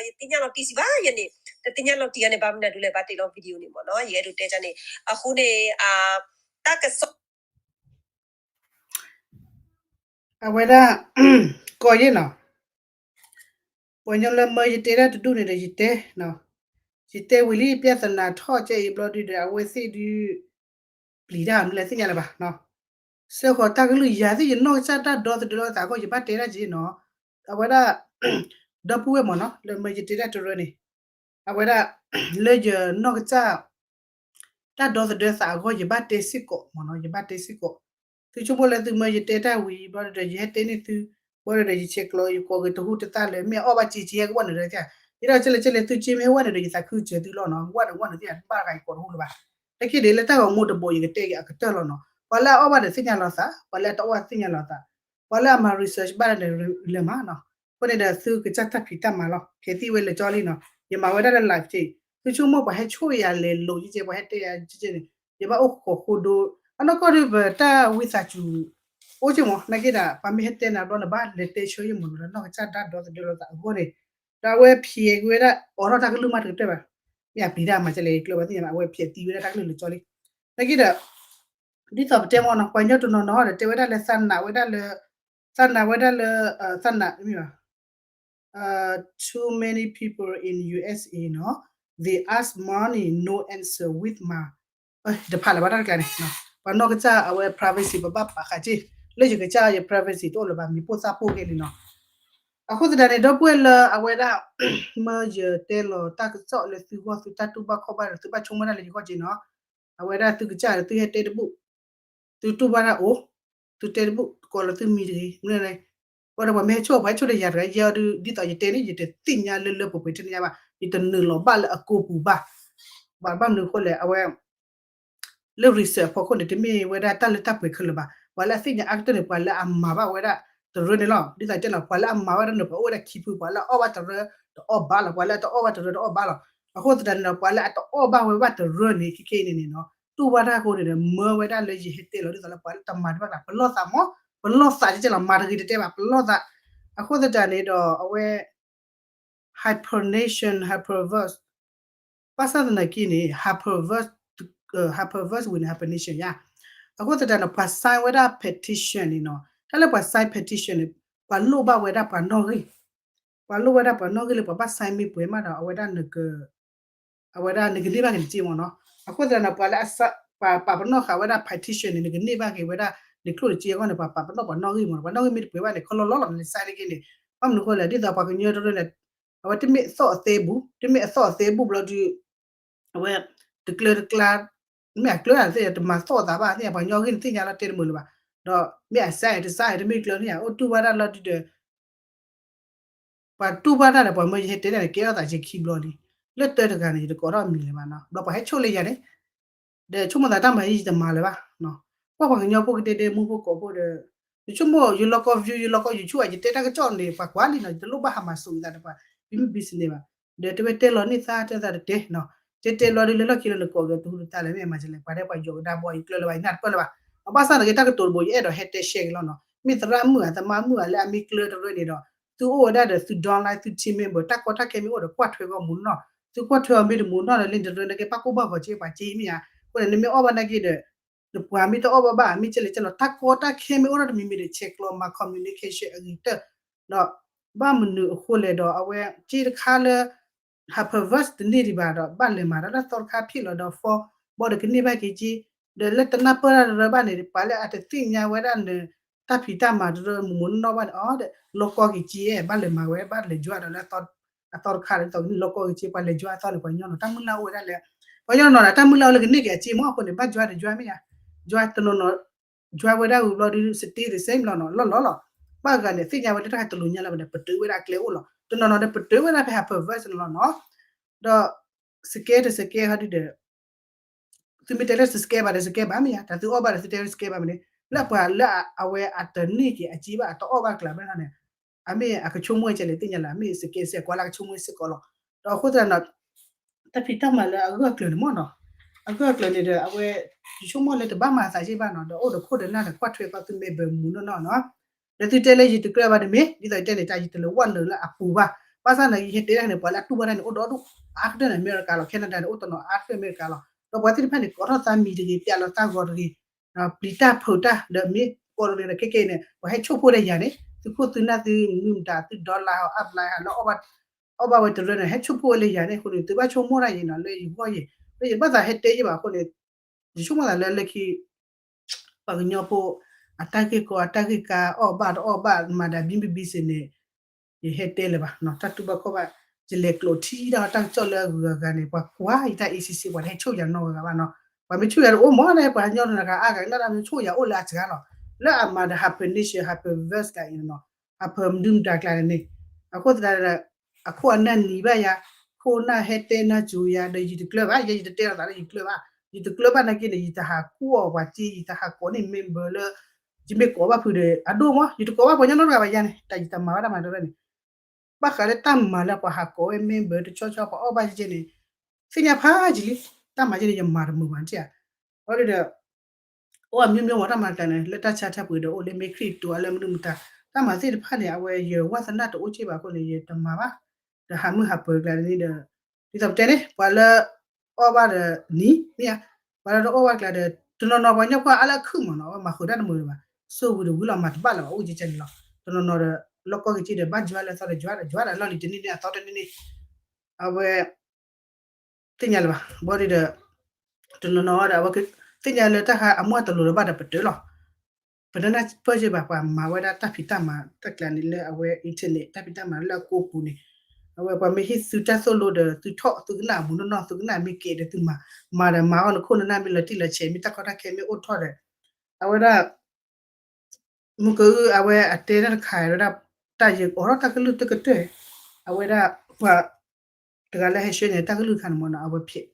ယသ့ၣ်ညါလီၤတံၢ်စံးဘၣ်ယဲန့ၣ်, တသ့ၣ်ညါလီၤတံၢ်ဂၤန့ၣ် ဘၣ်မနုၤဒုလဲၣ် ဘၣ်တ့လီၤ video န့ၣ်မ့ၢ်နီၤ, ယအဲၣ်ဒိးတဲန့ၣ်, အဃိန့ၣ် တၢ်ကစီၣ် အဝဲဒၣ် ကီယဲၢ်နီၤ, ပှၤကညီလၢမၢယတဲတၢ်တဒူၣ်န့ၣ်ဒီး ယတဲ, ယတဲဝံၤလံ ပြဿနာထီၣ်ကဲအံၤဘျီဒုဒီး အဝဲသ့ၣ်ဒု ပျံၤတၢ်မနုၤလဲၣ်သ့ၣ်ညါလၢၤဘၣ်, စၢဃီၤတၢ်ကလုၢ်ယၤသ့ၣ် ယနီၢ်ကစၢ်တၢ်ဒီသဒၢလီၤသးအဂီၢ် ယဘၣ်တဲတၢ်က့နီၤ, အဝဲဒၣ် ဒီပုၢ်ဝဲၢ်မ့ၢ်နီၤ လၢမၢယတဲတၢ်တရၢန့ၣ်, အဝဲဒၣ် လၢယနီၢ်ကစၢ် တၢ်ဒီသဒၢသးအဂီၢ် ယဘၣ်တဲစ့ၢ်ကီးမ့ၢ်နီၤ, ယဘၣ်တဲစ့ၢ်ကီး, သုဆိကမိၣ်လၢသုမၢယတဲတၢ်ဝံၤဘျီဒီး ယဟဲတဲန့ၢ်သု, ဘျီဒီး ယဆဲးကျိး ယကိးက့ၤတဟူးတသၣ်လၢ မ့ၢ်အီၣ်ဘၣ်စ့ စ့ဟဲကဝဲၢ်န့ၣ်ဒီး, ယဒၣ်ကလဲၣ်ကလဲၣ် သုစ့မ့ၢ်ဟဲဝဲၢ်န့ၣ်ဒီး ယသးခုစၢၤသုလီၤနီၤ, ဝဲၢ်န့ၣ်ဝဲၢ်န့ၣ်သ့ၣ် ဘၣ်ဂၤယကိးတဟူးလၢၤဘၣ်, တၢ်ခံဒုးလၢတၢ်ဂီၤမူတဘိး ယကတဲက့ၤအကတၢၢ်လီၤနီၤ, ပှၤလၢအအီၣ်ဘၣ်ဒီးသ့ၣ်ညါလီၤသး, ပှၤလၢအတအီၣ်ဘၣ်သ့ၣ်ညါလီၤသး, ပှၤလၢအမၤ research ဘၣ်ဒီးလဲၤမၤနီၤ, အဃိန့ၣ်ဒီး သုကစၢ်တၢ်ဖံးတၢ်မၤလီၤ, ဖဲသံဝဲလၢကၠီလံနီၤ, ယမၤဝဲဒၣ်လၢ live က့, သုဆိကမိၣ်ပှၤဟဲဆိၣ်ယၤလဲၤလိာ်က့က့ ပှၤဟဲတဲယၤက့က့န့ၣ်, ယဘၣ်အိၣ်ဃိးဃိဒိ, အနီၢ်ကီၢ်ဒုး ပတၢ်ဝံသးစူၤ အိၣ်က့မ့ၢ် နာ်က့ဒၣ် ပှၤမ့ၢ်ဟဲတဲနၤဘျီန့ၣ် ဘၣ်လဲၤတဲဆၢယဲၢ်မ့ၢ်နီၤ လၢနီၢ်ကစၢ်ဒၣ်ဒီသဒၢလီၤသးအဂီၢ်န့ၣ်, ဒီးအဝဲဖျဲးကွံာ်ဝဲဒၣ် အိးထီၣ်တၢ်ကလုၢ်မးတကတၢၢ်ဘၣ်, မ့ၢ်အပျံၤတၢ်မၤကလဲၣ် ကျၢၢ်ဘၣ်သ့ၣ်ညါဘၣ် အဝဲဖျဲးသံဝဲဒၣ်တၢ်ကလုၢ်လၢကၠီလံ, နာ်က့ဒီး ဒ်သိးပတဲမ့ၢ်နီၤ ပှၤကညီတနီၤနီၤဒီး တဲဝဲဒၣ်လၢသးနာ်ဝဲဒၣ်လၢ, သးနာ်ဝဲဒၣ်လၢ, သးနာ်မ့ၢ်ဘၣ်, too many people in U S A နီၤ, they ask money, no answer with my, တဖးလၢၤဘၣ်တၢ်တကျါန့ၣ်, ပှၤနီၢ်ကစၢ်အဝဲ privacy ပဘၣ်ပာ်ဃာ်က့, လၢယကစၢ်ယ privacy တအိၣ်လၢၤဘၣ် မံၤပိၢ်သၣ်ပိၢ်က့လံနီၤ, အဃိသတးန့ၣ် ဒီပုၢ်ဝဲၢ်လၢအဝဲဒၣ် မၢယတဲလီၤတၢ်ကစီၣ်လၢသုဂီၢ် သုတၢ်တူၢ်ဘၣ်ခီၣ်ဘၣ်ဒီး သုဘၣ်ဆိကမိၣ်ဒၣ်လၢယဂီၢ်က့နီၤ, အဝဲဒၣ်သုကစၢ်ဒီးသုဟဲတဲတဘူၣ်, သုတူၢ်ဘၣ်တၢ်အိၣ်, သုတဲတဘူၣ် ကိးလၢသုမံၤတဂ့ၤ, မ့ၢ်န့ၣ်, ပှၤဒီးပှၤမ့ၢ်ဟဲဆိၣ် ပှၤဟဲဆိၣ်ဒီးယၤတဂၤ ယဲအီၤဒုး ဒ်သိးယတဲန့ၣ် ယတသ့ၣ်ညါလၢလၢပှဲၤပှဲၤထဲန့ၣ်ညါဘၣ်, ယတနုာ်လီၤဘၣ်လၢအကိပူၤဘၣ်, ဘၣ်မနုၤအဃိလဲၣ် အဝဲ လၢ research အဖီခိၣ်န့ၣ် တမ့ၢ်ဝဲဒၣ်တၢ်လၢတၢ်ပှဲၤခဲလၢာ်ဘၣ်, ပှၤလၢအသ့ၣ်ညါအါကတၢၢ်န့ၣ် ပှၤလၢအမၤဘၣ်ဝဲဒၣ်တရၢန့ၣ်လီၤ, ဒ်သိးတဲလီၤ ပှၤလၢအမၤဝဲဒၣ်န့ၣ် ပှၤအိၣ်ဝဲဒၣ်ခံဖု ပှၤလၢအအီၣ်ဘၣ်တရၢ တအီၣ်ဘၣ်လီၤ, ပှၤလၢအတအီၣ်ဘၣ်တရၢတအီၣ်ဘၣ်လီၤ, အဃိသတးန့ၣ်ဒီး ပှၤလၢအတအီၣ်ဘၣ်ဝဲဘၣ်တရၢန့ၣ် ခဲခဲအံၤန့ၣ်န့ၣ်နီၤ တူၢ်ဘၣ်တၢ်အဃိန့ၣ်ဒီး မၢဝဲဒၣ်လၢယဟဲတဲလီၤဒ်သိးလၢပှၤလၢတမၤတဘၣ်ကျါ ပလီၢ်သးမး, ပလီၢ်သးကဲကဲလီၤ မၤတဂ့ၤတတဲဘၣ် ပလီၢ်သး. အဃိသတးန့ၣ်ဒီးအဝဲ hyphenation, hyperverse, ဘၣ်ဆၣ်သနာ်က့န့ၣ် hyperverse, hyperverse ဝံၤန့ၣ် hyphenation ယါ. အဃိသတးန့ၣ် ပှၤ sign ဝဲဒၣ် petition န့ၣ်နီၤ, တၢ်လၢပှၤ sign petition န့ၣ် ပှၤလိၣ်ဘၣ်ဝဲဒၣ်ပှၤနီၣ်ဂံၢ်, ပှၤလိၣ်ဝဲဒၣ်ပှၤနီၣ်ဂံၢ်လၢပှၤဘၣ် sign မ့ၢ်ပှဲၤမးဒီး အဝဲဒၣ်နက အဝဲဒၣ်နကန့ၢ်ဘၣ်က့ၤနစ့မ့ၢ်နီၤ. အဃိသတးန့ၣ် ပှၤလၢ ပှၤပာ်ပနီၣ်ဃာ်ဝဲဒၣ် petition န့ၣ် နကန့ၢ်ဘၣ်က့ၤဝဲဒၣ် နကျိၣ်နစ့အဂီၢ်န့ၣ် ပှၤပာ်ပနီၣ်ပှၤနီၣ်ဂံၢ်မ့ၢ်နီၤ. ပှၤနီၣ်ဂံၢ်မ့ၢ်တပှဲၤဘၣ်န့ၣ် ခီလီၤလီၤလီၤ န sign န့ၢ်က့ၤန့ၣ်. ဘၣ်မနုၤအဃိလဲၣ် ဒ်သိးပှၤကညီတရၢန့ၣ် အဝဲတမ့ၢ်အသီၣ်အသဲဘူး, တမ့ၢ်အသီၣ်အသဲဘူးဘျီဒီး အဝဲ တကျၢတကျါ မ့ၢ်အကျၢသ့ၣ် တမၤသီၣ်သးဘၣ်သ့ၣ် ပှၤကညီဂ့ၢ်န့ၣ်သ့ၣ်ညါလီၤတဲတမုာ်လၢၤဘၣ်. ဒီးမ့ၢ်အ sign တ sign တမ့ၢ်ကျၢန့ၣ် အိၣ်တူၢ်ဘၣ်တၢ်လီၤဒုဒီး ပှၤတူၢ်ဘၣ်တၢ်ဒီးပှၤမၢယဟဲတဲတၢ်န့ၣ် ကဲထီၣ်သးက့ခံဘျီလံ. လၢတၢတဂၤန့ၣ် ယတကိးထီၣ်အမံၤလၢၤဘၣ်နီၤ. ဘျီပှၤဟဲဆိၣ်လၢယၤန့ၣ် ဒီးဆိကမိၣ်သးတၢ်မၤယံာ်ယတမၤလၢၤဘၣ်. ကွၢ်ပှၤကညီဖိကတဲဒဲမူဖိကိးဖိဒီး ယဆိကမိၣ် ယလီၤကီ view ယလီၤကီ YouTube အံၤ ယတဲတၢ်ကစီၣ်န့ၣ် ပှၤကွၢ်လံနီၤ ယတလိၣ်ဘၣ်ဟးမၤစိးယသးဒီးပှၤ ဘံမုၢ်ဘံစန့ၣ်ဘၣ်. ဒီးတဲဝဲတဲလီၤန့ၢ်သါတဲသးတတဲနီၤ. တဲတဲလီၤဒုးလၢလီၢ်ခံလၢနကိးက့ၤတဟူတတၢ်လဲၣ် မ့ၢ်အမၤစလဲၣ် ပှၤဒဲပှၤယိးကဒါဘီယကျၢလၢၤဘၣ် ယနၢ်တပၢၢ်လၢၤဘၣ်. အဘၣ်ဆၣ်သနာ်က့တၢ်ကတိၤတဘိ ယအဲၣ်ဒိးဟဲတဲ share က့ၤလီၤနီၤ. မ့ၢ်သရၣ်မုၣ်ဧါ သမါမုၣ်ဧါ လၢအမ့ၢ်ကျၢတရၢန့ၣ်ဒီး သုအိၣ်ဝဲဒၣ်ဒီးသု downline သု team member တၢ်ကီတၢ်ခဲမ့ၢ်အိၣ်ဒီးကွၢ်ထွဲကီၢ်မူနီၤ. သုကွၢ်ထွဲအီၤမ့ၢ်တမူနီၤဒီး လၢနတရၢန့ၣ်က့ ဘၣ်ကိၢ်ဘၣ်ဂီၤက့ ပှၤက့မ့ၢ်ဧါ. အဃိန့ၣ် နမ့ၢ်အီၣ်ဘၣ်နာ်က့ဒီး နပှၤမ့ၢ်တအီၣ်ဘၣ်ဘၣ် မ့ၢ်ကဲလဲၣ်ကဲလီၤ တၢ်ကီတၢ်ခဲမ့ၢ်အိၣ်ဒီးတမံၤမံၤဒီး ဆဲးကျိးမၤ communication အဂ့ၤကတၢၢ် ဒီး ဘၣ်မနုၤအဃိလဲၣ်ဒီး အဝဲက့တခါလၢ hyperverse တန့ၢ်ဒံးဘၣ်ဒီး ဘၣ်လဲၤမၤတၢ်လၢသီတခါဖျိလီၤဒီး form ဘီဒီးကန့ၢ်ဘၣ်က့ၤက့ ဒီးလၢတနၢ်ပၢၢ်တၢ်တရၢဘၣ်န့ၣ် ပှၤလၢအတသ့ၣ်ညါဝဲဒၣ်န တၢ်ဖံးတၢ်မၤတရၢမူမူနီၢ်နီၢ်ဘၣ်န့ၣ် အီၤဒီး လီၤကီက့ၤက့ ဘၣ်လဲၤမၤဝဲ ဘၣ်လဲၤယွၤဒီးလၢ အသီတခါလၢသီကန့ၢ်လီၤကီက့ၤက့ ပှၤလဲၤယွၤအသီန့ၣ် ပှၤကညီနီၤ တၢ်မုၢ်လၢ်အိၣ်ဝဲဒၣ်လဲၣ်. ပှၤကညီနီၤနီၤ တၢ်မုၢ်လၢ်အိၣ်လၢကန့ၢ်က့ၤအစ့မ့ၢ်အဃိန့ၣ် ဘၣ်ယွၤဒီးယွၤမ့ၢ်ဧါ. ယွၤတနီၤနီၤ ယွၤဝဲဒၣ်ဝံၤဘျီဒီး stay the same လီၤနီၤ လီၢ်လီၢ်လီၤ. ဘၣ်ဂၤန့ၣ် သ့ၣ်ညါဝဲလၢတၢ်ခါတလိၤညါလၢၤဘၣ်န့ၣ် ပတုာ်ဝဲဒၣ်အကျဲအိၣ်လီၤ. တနီၤနီၤဒီးပတုာ်ဝဲဒၣ်ဖဲ hyperverse န့ၣ်လီၤနီၤ. ဒီး စကဲတစကဲဟီဒုဒီး သုမ့ၢ်တဲလၢစကဲဘၣ်ဒီးစကဲဘၣ်မ့ၢ်ဧါ တၢ်သုအီၣ်ဘၣ်ဒီးသုတဲလၢစကဲဘၣ်မ့ၢ်န့ၣ် လၢပှၤလၢအဝဲအတန့ၢ်က့ၤအစ့ဘၣ် အတအီၣ်ဘၣ်ကျါဘၣ်န့ၣ် အမ့ၢ်အကဆိကမိၣ်ကဲလဲၣ်သ့ၣ်ညါလၢ အမ့ၢ်စကဲစဲးကွၢ်လၢကဆိကမိၣ်စ့ၢ်ကီးလီၤ. ဒီးအဃိသတးဒီး တၢ်ဖံးတၢ်မၤလၢအဂၢၢ်အကျၢၤန့ၣ်မ့ၢ်နီၤ အဂၢၢ်အကျၢၤန့ၣ်ဒီး အဝဲ ယဆိကမိၣ်လၢတဘၣ်မၤသးစ့ၢ်ဘၣ်နီၤ ဒီးအိၣ်ဒီးခိၣ်ဒီးနၢ်ဒီးကွၢ်ထွဲကီၢ်သု member မူနီၢ်နီၢ်နီၤ. ဒီးသုတဲလၢယတကြၢးဘၣ်တမ့ၢ် ဒ်သိးယတဲန့ၣ် တၢ်ယတလၢၤဝဲနုာ်လၢအပူၤဘၣ်. ဘၣ်ဆၣ်သနာ်က့ယတဲတၢ်န့ၣ် ပှၤလၢအတူၢ်ဘၣ်တၢ်န့ၣ် အိၣ်ဒီဒူၣ်အါကတၢၢ်န့ၣ် အမဲရကၤလီၤ Canada န့ၣ် အိၣ်တနီၤအါကတၢၢ်အမဲရကၤလီၤ. ဒီးပှၤသ့ၣ်တဖၣ်န့ၣ် ကိးထီၣ်သးမံၤတဂ့ၤ ပျးလီၤသးဂီၤတဂ့ၤ ပျံၤတၢ်ဖုးတၢ်ဒီးမ့ၢ်ကိးတဂ့ၤဒီး ခဲကဲအံၤန့ၣ် ပှၤဟဲဆိၣ်ဖှိၣ်ဒီးယၤန့ၣ် သုခိၣ်သုနၢ်သုမနုၤမတၤ သု dollar အီၤ apply ဟးလၢ အီၣ်ဘၣ်ဝဲတရၢန့ၣ် ဟဲဆိၣ်ဖှိၣ်ဝဲလၢယၤန့ၣ်အဃိန့ၣ် သုဘၣ်ဆိကမိၣ်တၢ်ယံၤနီၤ လၢယဂီၢ်ယဲၤ လၢယဘၣ်သးဟဲတဲယဲၤဘၣ်အဃိန့ၣ် ယဆိကမိၣ်သးလၢလၢခံ ပှၤကညီဖိ အတၢ်ဂ့ၢ်ကီအတၢ်ဂ့ၢ်ကါ အီၣ်ဘၣ်တအီၣ်ဘၣ် မၤဒၣ်ဘံဘံဘံစ့န့ၣ် ယဟဲတဲလၢၤဘၣ် တၢ်တူၢ်ဘၣ်ခီၣ်ဘၣ် ယလဲၤကျိးထံၣ်ဒၣ်တၢ်ကစီၣ်လၢအဂုၤအဂၤန့ၣ် ပှၤကွၢ်ယတၢ် A C C ပှၤတဟဲဆိၣ်ယၤနီတဂၤဘၣ်နီၤ ပှၤမ့ၢ်ဆိၣ်ယၤတအိၣ်မးန့ၣ် ပှၤကညီတဂၤအါဂၤကနၣ်တၢ်မ့ၢ်ဆိၣ်ယၤအိၣ်လၢအစှၤလီၤ လၢအမၤဒီး hyphenation hyperverse ကျါအံၤနီၤ hyper မနုၤမတၤကျါန့ၣ် အဃိသတးဒီး အခိၣ်အနၢ်နံၤဘၣ်ယၤ ခိၣ်နၢ်ဟဲတဲနၢ်စူၤယၤ ဒီးယတကျၢၤဘၣ် ယဲယတတဲလီၤသးလၢယကျၢၤဘၣ် ယတကျၢၤဘၣ်နာ်က့န့ၣ် ယတဟးကူၣ်အီၤပှၤစ့ ယတဟးကိးန့ၢ် member လၢ ယမ့ၢ်ကိးဘၣ်ဖုးဒီး အဒိၣ်မး ယတကိးဘၣ်ပှၤကညီနီတဂၤဘၣ်ယၤန့ၣ် တၢ်ယတမၤဝဲဒၣ်မၤတရၢန့ၣ် ဘၣ်ဃးလၢတၢ်မၤလၢပှၤဟးကိးဝဲ member တဆီဆီ ပှၤအီၣ်ဘၣ်ကဲကဲန့ၣ် သ့ၣ်ညါဖးယံာ်လံ တၢ်မၤကဲန့ၣ် ယမၤတမုာ်ဘၣ်န့ၣ်ဧါ အီၤဒီး အိၣ်အမျိုးမျိုးမး တၢ်မၤတၢ်န့ၣ် လၢတၢ်ဆါတၢ်ပှ့ၤဒီးအိၣ်လၢ မ့ၢ်ခရံာ်တူၢ်အါလၢမနုၤမတၤ တၢ်မၤသ့ၣ်တဖၣ်န့ၣ် အဝဲယဝါသနၣ်တအိၣ်က့ဘၣ်အဃိန့ၣ် ယတမၤဘၣ် ဒီးဟးမုၢ်ဟးပၢၤကျါန့ၣ်ဒီး ဒ်သိးပတဲန့ၣ် ပှၤလၢ အီၣ်ဘၣ်ဒီးနံၤ မ့ၢ်ဧါ ပှၤလၢတအီၣ်ဘၣ်ကျါဒီး တနီၤနီၤပှၤကညီဖိအါလၢအခုၣ်မးနီၤ အဝဲမၤဃုာ်တၢ်တမုာ်လၢၤဘၣ် ဆိၣ်ဝံၤတဝံၤလီၤ မၤတဘၣ်လၢၤဘၣ် အိၣ်ကဲကဲန့ၣ်လီၤ တနီၤနီၤဒီး လီၢ်ကီၢ်က့ၤက့ဒီး ဘၣ်ယွၤလၢအသီဒီးယွၤဒီး ယွၤဒီးလီၢ်လံၤတန့ၢ်န့ၣ် အသီတန့ၢ်န့ၣ် အဝဲ သ့ၣ်ညါလၢၤဘၣ် ဘီဒ်ဒီး တနီၤနီၤဒီး အဝဲသ့ၣ်ညါလၢတၢ်ဟးအမူအတလိၤဒီးဘၣ်ဒီးပတုာ်လီၤ ပတနၢ်ပၢၢ်က့ဘၣ် ပှၤမၤဝဲဒၣ်တၢ်ဖံးတၢ်မၤတၢ်ကျါန့ၣ်လၢအဝဲ internet တၢ်ဖံးတၢ်မၤလၢအကိးပူၤန့ၣ် အဝဲပှၤမ့ၢ်ဟ့ၣ်သုတၢ်သိၣ်လိဒီး သုထီၣ်သုကနၣ်အမူနီၢ်နီၢ် သုကနၣ်မ့ၢ်ကဲဒီးသုမၤ မၤဒီးမၤအီၤနခိၣ်နနၢ်မ့ၢ်လီၤတံၢ်လီၤဆဲး မ့ၢ်တၢ်ကီတၢ်ခဲမ့ၢ်အိၣ်ထီၣ်ဒီး အဝဲဒၣ် မုၢ်ကအုၣ် အဝဲအတဲတၢ်တခါဝဲဒၣ် တၢ်ယအိးထီၣ်တၢ်ကလုၢ်တကတၢၢ် အဝဲဒၣ် ပှၤ တဂၤလၢဟဲဆှၢန့ၣ် တၢ်ကလုၢ်တခါန့ၣ်မ့ၢ်နီၤ အဝဲဖျဲး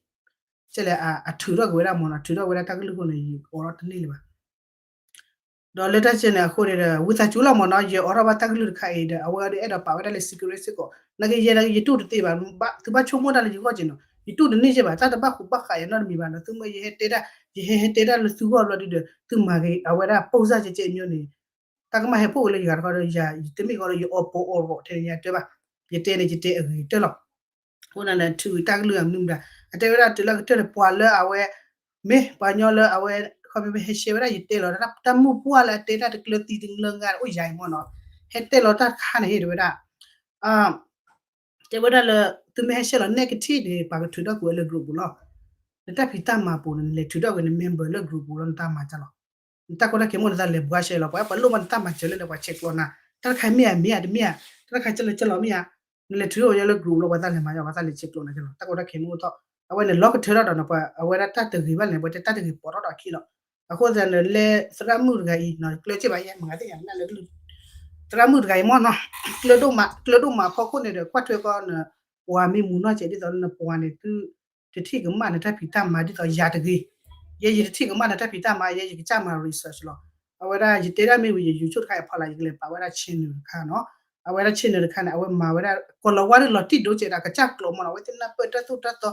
ကဲလဲၣ် အထုးထီၣ်က့ၤဝဲဒၣ်မ့ၢ်နီၤ ထုးထီၣ်ဝဲဒၣ်တၢ်ကလုၢ်အဃိန့ၣ် ယအိးထီၣ်တန့ၢ်လၢၤဘၣ် ဒီးလၢတၢ်ကဲန့ၣ်အဃိန့ၣ်ဒီး ဝံသးစူၤလီၤမ့ၢ်နီၤ ယအိးထီၣ်ဘၣ်တၢ်ကလုၢ်တခါအံၤဒီး အဝဲအဲၣ်ဒိးပာ်ဝဲဒၣ်လၢ secret စ့ၢ်ကီး နာ်က့ယဲဒၣ်ယတူၢ်တသ့ဘၣ် သုဘၣ်ဆိကမိၣ်တၢ်လၢယဂီၢ်က့နီၤ ယတူၢ်တန့ၢ်ကဲဘၣ် တၢ်တဘၣ်ဃူဘၣ်ဃးယၤနီတမံၤဘၣ်နီၤ. သုမ့ၢ်ယဟဲတဲတၢ် ယဟဲဟဲတဲတၢ်လၢသုဂီၢ်ဘျီဒုဒီး သုမၤဂ့ၤအဝဲဒၣ် post ကဲကဲအမျိုးန့ၣ် တၢ်ကမၣ်ဟဲဖှိၣ်က့ၤလၢယဂၤတခီဒီး ယၤယတမ့ၢ်ဃီဒီး ယအီၣ်ပီအီၣ်ရီးထဲန့ၣ် ယတဲဘၣ်, ယတဲန့ၣ် ယတဲအဂ့ၤကတၢၢ်လီၤ. အဃိန့ၣ် ထုးတၢ်ကလုၢ်အမနုၤမတၤ အတဲဝဲဒၣ်တုၤလၢကတၢၢ်န့ၣ် ပှၤလၢအဝဲ မ့ၢ်ပှၤညီလၢအဝဲ ခီပညီဟဲရှဲဝဲဒၣ် ယတဲလီၤ တၢ်မုၢ်ပှၢ်လၢအတဲတၢ်တကျၢၤသံတကျၢၤငါအိၣ်ယၤအံၤမ့ၢ်နီၤ, ဟဲတဲလီၤတၢ်တခါန့ၣ် ဟ့ၣ်တဲဝဲဒၣ် တဲဝဲဒၣ်လၢ သုမ့ၢ်ဟဲရှဲလီၤ negative န့ၣ် ပှၤကထုးထီၣ်ကွံာ်ဝဲလၢ group ပူၤလီၤ. နတၢ်ဖံးတၢ်မၤပူၤန့ၣ် နလဲၤထုးထီၣ်ကွံာ်န member လၢ group ပူၤလီၤ နတၢ်မၤကလီၤ. နတၢ်ကီတၢ်ခဲမ့ၢ်နသးလဲၤဘှါရှဲလီၤ ပှၤအဲၣ်ပှၤလိၣ်မးနတၢ်မၤစၢၤလၢန့ၣ် ပှၤဆဲးကျိးနၤ, တၢ်တခါမ့ၢ်ဧါ မ့ၢ်ဧါ တမ့ၢ်ဧါ, တၢ်တခါကလၢကလီၤမ့ၢ်ဧါ, နလဲၤထုးထီၣ်ဝဲလၢ group လီၤ ပှၤသးလဲၤမၤယီၤ ပှၤသးလဲၤဆဲးကျိးနၤကလီၤ တၢ်ကီတၢ်ခဲမ့ၢ်အိၣ်ထီၣ်, အဝဲန့ၣ်လီၤကထၢထီၣ်ဒီးနပှၤ အဝဲဒၣ်တၢ်တဂ့ၤဘၣ်လဲၣ် ပှၤတဲတၢ်တဂ့ၤပိာ်ထီၣ်ဒီးအခံလီၤ. အဃိသတးန့ၣ် လၢသရၣ်မုၣ်တဂၤအံၤ ကျၢၤစ့ၢ်ဘၣ်ယဲ မၤသ့ၣ်ညါနလၢကလုၢ် သရၣ်မုၣ်တဂၤအံၤမ့ၢ်နီၤ ကျၢၤဒိၣ်မး ကျၢၤဒိၣ်မးအဖီခိၣ်န့ၣ်ဒီး ကွၢ်ထွဲကီးန ပှၤမ့ၢ်မူနီၢ်စဲးဒ်သိးလၢနပှၤန့ၣ် သုတထံၣ်ကမၣ်နတၢ်ဖံးတၢ်မၤဒ်သိးယၤတဂ့ၤ, ယဲယတထံၣ်ကမၣ်နတၢ်ဖံးတၢ်မၤ ယဲယကစၢ်မၤ research လီၤ. အဝဲဒၣ်ယတဲဒၣ်မ့ၢ်ဝံၤယ YouTube တခါအဖီလာ် ယကလဲၤပာ်ဝဲဒၣ် channel တခါနီၤ, အဝဲဒၣ် channel တခါန့ၣ် အဝဲမၤဝဲဒၣ် ကီၤလၤဝါဒ်လီၤတံၢ်ဒိၣ်စဲးဒီး ကစၢ်ကျိာ်မ့ၢ်နီၤ အဝဲသ့ၣ်နၢ်ပၢၢ်တၢ်သိၣ်တၢ်သီ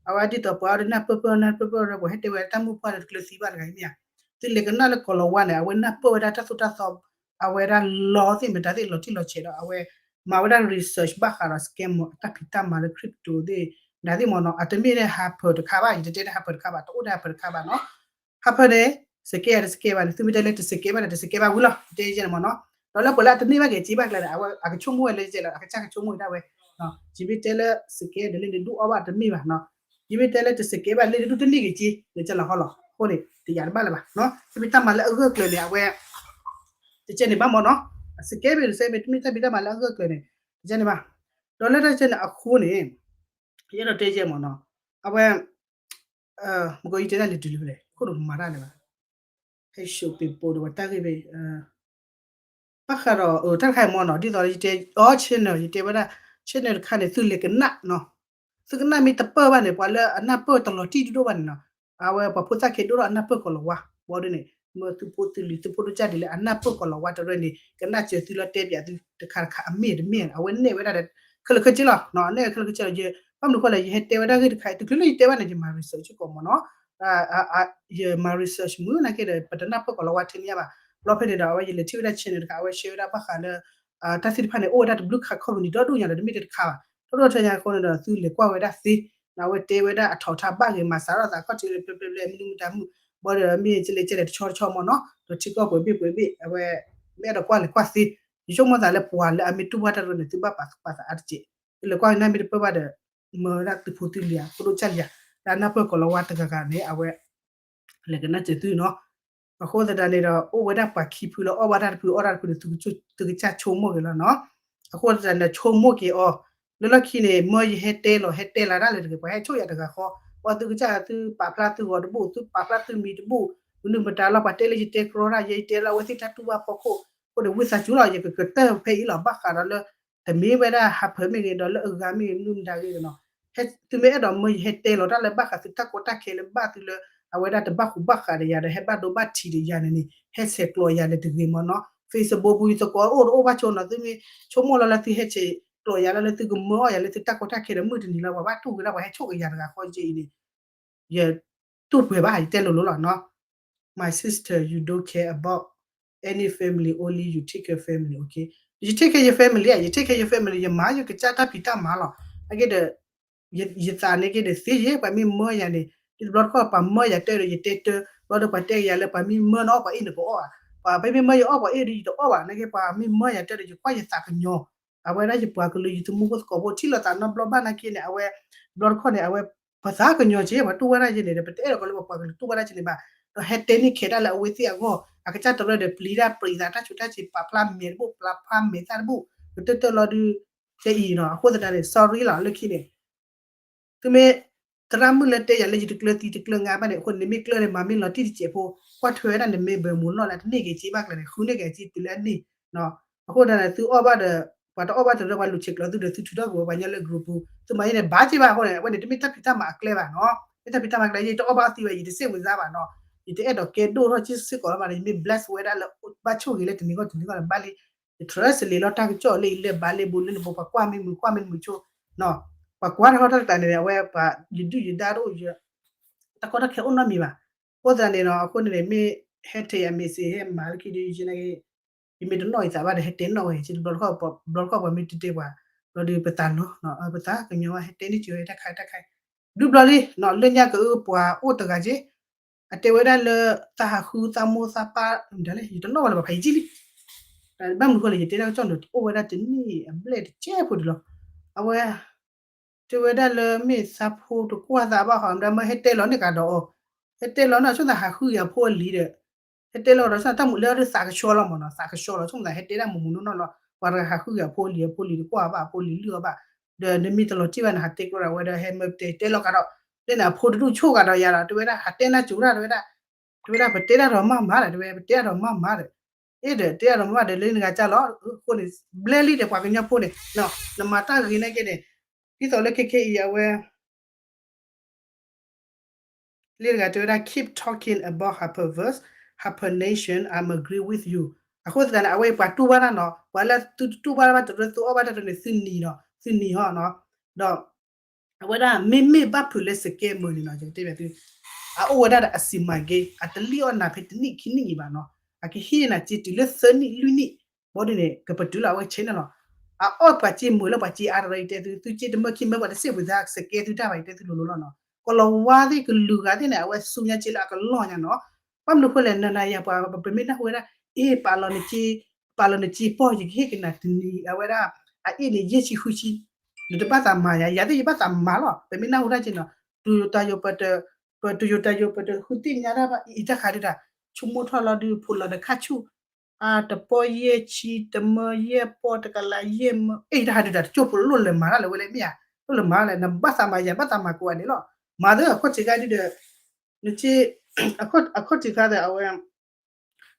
အဝဲဒ်သိးပှၤအီၤဒ်နၢ်ပၢၢ်ပၢၢ်နၢ်ပၢၢ်ပၢၢ် ပှၤဟဲတဲဝဲတၢ်မုၢ်ပှၢ်လၢတကျၢၤသံဘၣ်တဂၤအံၤမ့ၢ်ဧါ, သုလဲၤကနၣ်လၢကီၤလၤဝါန့ၣ် အဝဲနၢ်ပၢၢ်ဝဲဒၣ်တၢ်သိၣ်တၢ်သီ အဝဲဒၣ်လီသ့ၣ်မတၤသ့ၣ်လီၤတံၢ်လီၤဆဲးဒီး အဝဲမၤဝဲဒၣ် research ဘၣ်ဃးဒီး scam တၢ်ဖံးတၢ်မၤလၢ crypto သ့ၣ်မတၤသ့ၣ်မ့ၢ်နီၤ အတမ့ၢ်ဒၣ် Harper တခါဘၣ် ယတတဲဒၣ် Harper တခါဘၣ် တအိၣ်ဒၣ် Harper တခါဘၣ်နီၤ Harper န့ၣ် စကဲတစကဲဘၣ်န့ၣ် သုမ့ၢ်တဲလၢတစကဲဘၣ်န့ၣ် တစကဲဘၣ်ဝံၤလီၤ တဲယဲန့ၣ်မ့ၢ်နီၤ, ဒီးလၢပှၤလၢအတန့ၢ်ဘၣ်က့ၤက့ဘၣ်ကျါန့ၣ် အကဆိကမိၣ်ဝဲလၢယဲလီၤ အကစၢ်ကဆိကမိၣ်ဝဲဒၣ်ဝဲ ယမ့ၢ်တဲလၢစကဲဒီးလၢနဒုးအီၣ်ဘၣ်တမ့ၢ်ဘၣ်နီၤ, ယမ့ၢ်တဲလၢတစကဲဘၣ်လၢနဒုးတန့ၢ်က့ၤက့ လၢကလီၤဟီလီၤ အဃိန့ၣ် တယာ်တဘၣ်လၢၤဘၣ်, တၢ်ဖံးတၢ်မၤလၢအဂၢၢ်ကျၢၤန့ၣ် အဝဲ တကဲန့ၣ်ဘၣ်မ့ၢ်နီၤ, စကဲမ့ၢ်တစဲမ့ၢ်တမ့ၢ်တၢ်ဖံးတၢ်မၤလၢအဂၢၢ်ကျၢၤန့ၣ် တကဲန့ၣ်ဘၣ်, ဒီးလၢတၢ်ကဲန့ၣ်အဃိန့ၣ် ယအဲၣ်ဒိးတဲယဲမ့ၢ်နီၤ, အဝဲ မ့ၢ်ကီယတဲတၢ်လဲၤတုၤလၢဖဲလဲၣ် ခိၣ်ဒိၣ်မၤတၢ်လၢၤဘၣ်, ဟဲ show people ဒီးပှၤတၢ်ဂ့ၢ်ဖဲ ဘၣ်ဃးဒီး တၢ်တခါအံၤမ့ၢ်နီၤ ဒ်သိးယတဲ အီ channel ယတဲဝဲဒၣ် channel တခါန့ၣ် သုလဲၤကနၣ်နီၤ, သုကနၣ်မ့ၢ်တပၢၢ်ဘၣ်န့ၣ် ပှၤလၢအနၢ်ပၢၢ်တလီၤတံၢ်ဒိၣ်ဒိၣ်ဘၣ်န့ၣ်နီၤ, အဝဲပှၤဖိသၣ်ခ့ဒိၣ်ထီၣ်အနၢ်ပၢၢ်ကီၤလၤဝါ ဘီဒ်န့ၣ် မ့ၢ်သုဖိသုလံၤ သုဖိဒိၣ်ကၢ်ဒ်လဲၣ် အနၢ်ပၢၢ်ကီၤလၤဝါတရၢန့ၣ် ကနၣ်စၢၤသုလီၤတဲပၠးသုတခါတခါ အမ့ၢ်တမ့ၢ် အဝဲနဲၣ်ဝဲဒၣ်ဒီး ခဲလၢာ်ခဲဆ့လီၤ, အနဲၣ်ခဲလၢာ်ခဲဆ့လီၤ ယ ဘၣ်မနုၤဃိလဲၣ် ယဟဲတဲဝဲဒၣ်ဂ့ၢ်တခါအံၤ တချုးလၢယတဲဘၣ်န့ၣ် ယမၤ research ကီးမ့ၢ်နီၤ ယမၤ research မုာ်နာ်က့ဒီး ပတနၢ်ပၢၢ်ကီၤလၤဝါထဲန့ၣ်ဘၣ်, ဘျီဖဲန့ၣ်ဒီး အဝဲယလဲၤထံၣ်ဝဲဒၣ် channel တခါ အဝဲ share ဝဲဒၣ်ဘၣ်ဃးလၢ တၢ်သ့ၣ်တဖၣ်န့ၣ် အိၣ်ဝဲဒၣ်တဘျုးခါ company ဒီဒူၣ်ညါဒီး တမ့ၢ်တခါဘၣ်, ဒီဒူၣ်ထဲညါအဃိန့ၣ်ဒီး သုလဲၤကွၢ်ဝဲဒၣ်သ့, အဝဲတဲဝဲဒၣ်အထီးထါဘၣ်ဂ့ၤ မၤစးထီၣ်သးခီၣ်ထံးလၢပျဲပျဲပျဲ မနုၤမတၤမုၣ် ဘီဒီးမ့ၢ်ကလဲၤကလဲၤတဆီတဆီမ့ၢ်နီၤ ဒီးထံကီၢ်ပှဲၤဘ့ၣ်ပှဲၤဘ့ၣ် အဝဲ မ့ၢ်အဲၣ်ဒိးကွၢ်လဲၤကွၢ်သ့, ယဆိကမိၣ်သးလၢပှၤလၢအမ့ၢ်တူၢ်ဘၣ်တၢ်တရၢန့ၣ် သုဘၣ်ပာ်သူၣ်ပာ်သးအါတက့ၢ်, သုလဲၤကွၢ်ကနၣ်မ့ၢ်တပၢၢ်ဘၣ်ဒီး မၢဝဲဒၣ်သုဖိသုလံၤဧါ ဖိဒိၣ်ကၢ်လံၤဧါ, လၢအနၢ်ပၢၢ်ကီၤလၤဝါတဂၤဂၤန့ၣ် အဝဲ လဲၤကနၣ်စၢၤသုနီၤ, အဃိသတးန့ၣ်ဒီး အိၣ်ဝဲဒၣ်ပှၤခံဖုလၢအီၣ်ဘၣ်တၢ်တဖု အီၣ်တၢ်တဖုန့ၣ် သုကဆိကမိၣ်က့ၤလီၤနီၤ, အဃိသတးန့ၣ် ဆိကမိၣ်က့ၤအီၤ, လၢလီၢ်ခံန့ၣ် မၢယဟဲတဲလီၤ ဟဲတဲလီၤဒၣ်လဲာ်တဂ့ၤ ပှၤဟဲဆိၣ်ယၤတဂၤဃီ, ပှၤသုကစၢ်သုပာ်ဖျါသုဂီၤတဘူၣ် သုပာ်ဖျါသုမံၤတဘူၣ်, မနုၤမတၤလီၤ ပှၤတဲလၢယတဲကြီတၢ် ယဲယတဲလၢအဝဲသ့ၣ်တၢ်တူၢ်ဘၣ်ဖီခိၣ်, အဃိန့ၣ် ဝံသးစူၤလီၤ ယကကတၢၢ်ဖဲအံၤလီၤ ဘၣ်ဃးဒီးလၢ တမ့ၢ်ဝဲဒၣ် ဟးဖၢမ့ၢ်ဂ့ၤ ဒီးလၢအဂၤမ့ၢ်ဂ့ၤ မနုၤမတၤဂ့ၤနီၤ, သုမ့ၢ်အဲၣ်ဒိးမၢယဟဲတဲလီၤတၢ်လၢဘၣ်ဃးသုတၢ်ကီတၢ်ခဲလၢဘၣ်သုလၢ အဝဲဒၣ်တဘၣ်ဃူဘၣ်ဃးဒီးယၤဒီး ဟဲဘၣ်ဒိဘၣ်ထံးဒီးယၤန့ၣ်န့ၣ် ဟဲဆဲးကျိးယၤလၢတဂ့ၤမ့ၢ်နီၤ, Facebook ပူၤယသကိးအိၣ်တအိၣ်ဘၣ်ဆိနီၤ သုမ့ၢ်ဆိကမိၣ်လီၤလၢသုဟဲဆဲးကျိးယၤလၢလၢသုကမၢအီၣ်ယၤလၢသုတၢ်ကီတၢ်ခဲဒီး မုၢ်တနံၤလၢပှၤဘၣ်တူၢ်က့ၤဒၣ်ပှၤဟဲဆိၣ်က့ၤယၤတဂၤဃီက့အံၤန့ၣ် ယတူၢ်ပှဲၤဘၣ် ယတဲလိၤလိၤလီၤနီၤ, My sister, you don't care about any family, only you take care family, okay? You take care your family, ယ take care your family, ယမၤယကစၢ်တၢ်ဖံးတၢ်မၤလီၤ, အက့ဒီး ယသးန့ၣ်က့ဒီးသ့ယဲ ပှၤမ့ၢ်မၢယၤန့ၣ် ဒ်တဘျီတခီၣ် ပှၤမၢယၤတၢ်ဒီးယတဲတၢ် ဘျီဒီးပှၤတဲယၤလၢပှၤမ့ၢ်မၢနီၤ ပှၤအ့ၣ်န့ၣ်ကအီၣ်ဘၣ်, ပှၤမ့ၢ်မၢယအီၣ်ပှၤအ့ၣ်ဒီးယတအီၣ်ဘၣ် နာ်က့ပှၤမ့ၢ်မၢယၤတၢ်ဒီး ယကွၢ်ယသးကညီၤ, အဝဲဒၣ်ယပှၤကလုာ် ယသမူဖိသကိးဖိ ထံၣ်လိာ်သးနီတဘျီဘၣ်နာ်က့န့ၣ် အဝဲ ဘျီတခီၣ်န့ၣ် အဝဲ ပသးကညီၤက့ ပှၤတူၢ်ဝဲဒၣ်ယဲန့ၣ်ဒီး ပတအဲၣ်ဒိးကီးလၢပှၤကလုာ်တူၢ်ဝဲဒၣ်က့န့ၣ်ဘၣ်, ဒီးဟဲတဲန့ၢ်ခဲဒၣ်လၢအဝဲသ့ၣ်အဂီၢ် အကစၢ်တရၢဒီးပျံၤတၢ်ပျံၤသးတၢ်ဆူးတၢ်ဆံး ပာ်ဖျါမဲာ်တဘူၣ် ပာ်ဖျါမဲာ်သၣ်တဘူၣ် ကတၢၢ်တၢၢ်လီၤဒုး ကဲအံၤနီၤ အဃိသတးန့ၣ် sorry လီၤ လၢခံန့ၣ် သုမ့ၢ် သရၣ်မုၣ်လၢတဲယၤလၢယတကျၢၤသံတကျၢၤငါဘၣ်န့ၣ် အဃိန့ၣ် နမ့ၢ်ကျၢၤန့ၣ် မၤမ့ၢ်လီၤတံၢ်တစဲးဖိ ကွၢ်ထွဲဝဲဒၣ်န member မူးနီၢ်လၢတန့ၢ်က့ၤက့ဘၣ်ကျါန့ၣ် ဃုန့ၢ်က့ၤက့တုၤလၢအန့ၢ်, အဃိသတးန့ၣ် သုအီၣ်ဘၣ်ဒီး ပှၤတအီၣ်ဘၣ်တရၢ ပှၤလူၤဆဲးကျိးသုဒီး သုထုးထီၣ်ကွံာ်ဝဲပှၤညီလၢ group ပူၤ သုမၤယဲန့ၣ် ဘၣ်က့ဘၣ်အဃိန့ၣ် အဝဲန့ၣ် တမ့ၢ်တၢ်ဖံးတၢ်မၤအကျဲဘၣ်နီၤ မ့ၢ်တၢ်ဖံးတၢ်မၤကျဲ ယတအီၣ်ဘၣ်သံဝဲ ယတစဲးဝံၤသးဘၣ်နီၤ ယတအဲၣ်ဒိးကဲဒိၣ်ထီၣ်က့စ့ၢ်ကီးလၢၤဘၣ်န့ၣ် ယမ့ၢ် bless ဝဲဒၣ်လၢ ဘၣ်ဆိၣ်ဂ့ၤလၢတနံၤဂီၢ်တနံၤဂီၢ်န့ၣ် ဘၣ်လံ ယ translate လီၤတၢ်ကစီၣ်လၢယလဲၤဘၣ်လၢဘူးလၢနဘူး ပှၤကွၢ်မ့ၢ်မုာ်ကွၢ်မ့ၢ်မုာ်ဆိနီၤ ပှၤကွၢ်တၢ်ထီၣ်တၢ်တကျါန့ၣ် အဝဲပှၤယဒုၣ်ယဒါတအိၣ်, တၢ်ကီတၢ်ခဲအိၣ်နီတမံၤဘၣ်. အဃိသတးန့ၣ်နီၤ အဃိန့ၣ်န့ၣ် မ့ၢ်ဟဲထဲယၤ message ဟဲမၤလၢခံဒီး ယနာ်က့ ယမ့ၢ်တနီၣ်ယသးဘၣ်ဒီး ဟဲတဲနီၣ်ဝဲ ယဘျီတခီၣ် ဘျီတခီၣ်ပှၤမ့ၢ်တဲတဲပှၤ ဘျီဒီးပသးလီၤ ပသးကညီၤဝဲ ဟဲတဲန့ၢ်စၢၤဝဲတၢ်ခါတၢ်ခါ ဒုးဘျီလံနီၤ လၢညါကအုပှၤအိၣ်တဂၤက့ အတဲဝဲဒၣ်လၢ သးဟးဃုသးမိၢ်သးပၢ် မတၤလဲၣ် ယတနီၣ်ဝဲလၢၤဘၣ် ဖးယံာ်လံ. ဘၣ်မနုၤဃိလဲၣ် ယတဲတၢ်ကစီၣ်န့ၣ် အိၣ်ဝဲဒၣ်တနံၣ်အဘျဲၣ်တကဲဖိဒံးလီၤ. အဝဲ တဲဝဲဒၣ်လၢမ့ၢ်သးဖိတကွၢ်သးဘၣ်ဟီ မတၤမ့ၢ်ဟဲတဲလီၤန့ၢ်ကဒီးအီၤ, ဟဲတဲလီၤန့ၣ် ဆိမိၣ်သးဟးဃုက့ၤအဖိအလံၤဒီး ဟဲတဲလီၤဒီး ဆိမိၣ်သးတၢ်မူးလၢအီၤဒီးသးကဆှီလီၤမ့ၢ်နီၤ သးကဆှီလီၤ ဆိမိၣ်သးဟဲတဲဒၣ်မူးမူးနီၢ်နီၢ်လီၤ. ပှၤတဂၤဟးဃုက့ၤအဖိအလံၤ အဖိအလံၤတကွၢ်ဘၣ် အဖိအလံၤလုၢ်အီၤဘၣ်, ဒီးနမ့ၢ်တလီၤတံၢ်ဘၣ်န့ၣ် ဟးတဲကျိဒၣ်ဝဲဒီး ဟဲမၢတဲတဲလီၤကဒီး, လၢန့ၣ် အဖိတဒူၣ်ဆိၣ်ကဒီးယၤဒီး တဲဝဲဒၣ် ဟးတဲနၢ်စူၤဒၣ် တဲဝဲဒၣ် တဲဝဲဒၣ် ပတဲဒၣ်ဒီးမၤမၤဒီး တဲဝဲ ပတဲဒၣ်ဒီးမၤမၤဒီး အဲၣ်ဒီးတဲဒၣ်ဒီးမၤဒီး လၢနဂၤကၢ်လီၤ အဃိန့ၣ် ဘျဲလံဒီးပှၤကညီဖိန့ၣ် နမၤတၢ်ဂ့ၤနာ်က့န့ၣ် ဒ်သိးလၢခဲခဲအံၤအဝဲ လၢတဂၤတဲဝဲဒၣ် keep talking about Harper versus Harper Nation, I'm agree with you. အဃိသတးန့ၣ် အဝဲပှၤတူၢ်ဘၣ်တၢ်နီၤ ပှၤလၢသုတတူၢ်ဘၣ်ဘၣ်တရၢ သုအီၣ်ဘၣ်တၢ်တရၢန့ၣ် သုနံၤနီၤ သုနံၤဟီနီၤ ဒီး အဝဲဒၣ်မ့မ့ၢ်ဘၣ်ဖုးလၢ scammer န့ၣ်နီၤ ယကတဲဘၣ်သု အအိၣ်ဝဲဒၣ်ဒီးအစံးမၤက့ အတလံၣ်အီၣ်နၤဖဲတနံၣ်ခံနံၣ်အံၤဘၣ်နီၤ အကဟ့ၣ်နၤစ့တုၤလၢသၢနံၣ်လွံၢ်နံၣ် ဘီဒ်န့ၣ် ကပတုာ်လီၤအဝဲ channel နီၤ အအီၣ်ပှၤစ့မုာ်လၢပှၤစ့အါတရၢ ယတဲသု သုစ့တမၢခံမၢ ပှၤတစ့ပှၤသး scam သုတၢ်ဘၣ် ယတဲသုလိၤလိၤလီၤနီၤ ကလီၤဝါသ့ၣ်ကလုာ်ဂၤသ့ၣ်န့ၣ် အဝဲဆူညါစ့လၢအကလီၢ်ညါနီၤ ဘၣ်မနုၤဃိလဲၣ် နၤနၤယၤပှၤ ပမ့ၢ်နၢ်ဟူဝဲဒၣ် အ့ ပာ်လီၤနစ့ ပာ်လီၤနစ့ပီၢ် ယကဟ့ၣ်ကနၤတနံၤ အဝဲဒၣ် အအ့ၣ်န့ၣ် ယဲၢ်ဆံဃုဆံ နတဘၣ်သးမၤယၤ ယၤသ့ၣ်ယဘၣ်သးမၤလီၤ ပမ့ၢ်နၢ်ဟူတၢ်က့နီၤ တယိၤတၢ်ယိၤ ပတ ပတယိၤတၢ်ယိၤ ပတဃုသ့ၣ်ညါတၢ်ဘၣ် အံၤတၢ်ခါဒုးတၢ် ဆိကမိၣ်ထီၣ်လီၤဒုး ဖိးလီၤဒီးခါဆူၣ် အတပီၢ်ယဲၢ်ဆံ တမၢယဲၢ်ပီၢ် တကလးယဲၢ်မၢ အ့ၣ် တၢ်ခါဒုးတၢ် တကၠိဖိးလိၣ်လၢမၤတၢ်လၢဝဲလဲၣ်မ့ၢ်ဧါ လိၣ်လၢမၤလဲၣ် နဘၣ်သးမၤယၤ ဘၣ်သးမၤကိးဂၤန့ၣ်လီၤ မၤသ့အခီၣ်ထံးခါဒုးဒီး နစ့ အခီၣ်ထံးခါဒီးအဝဲ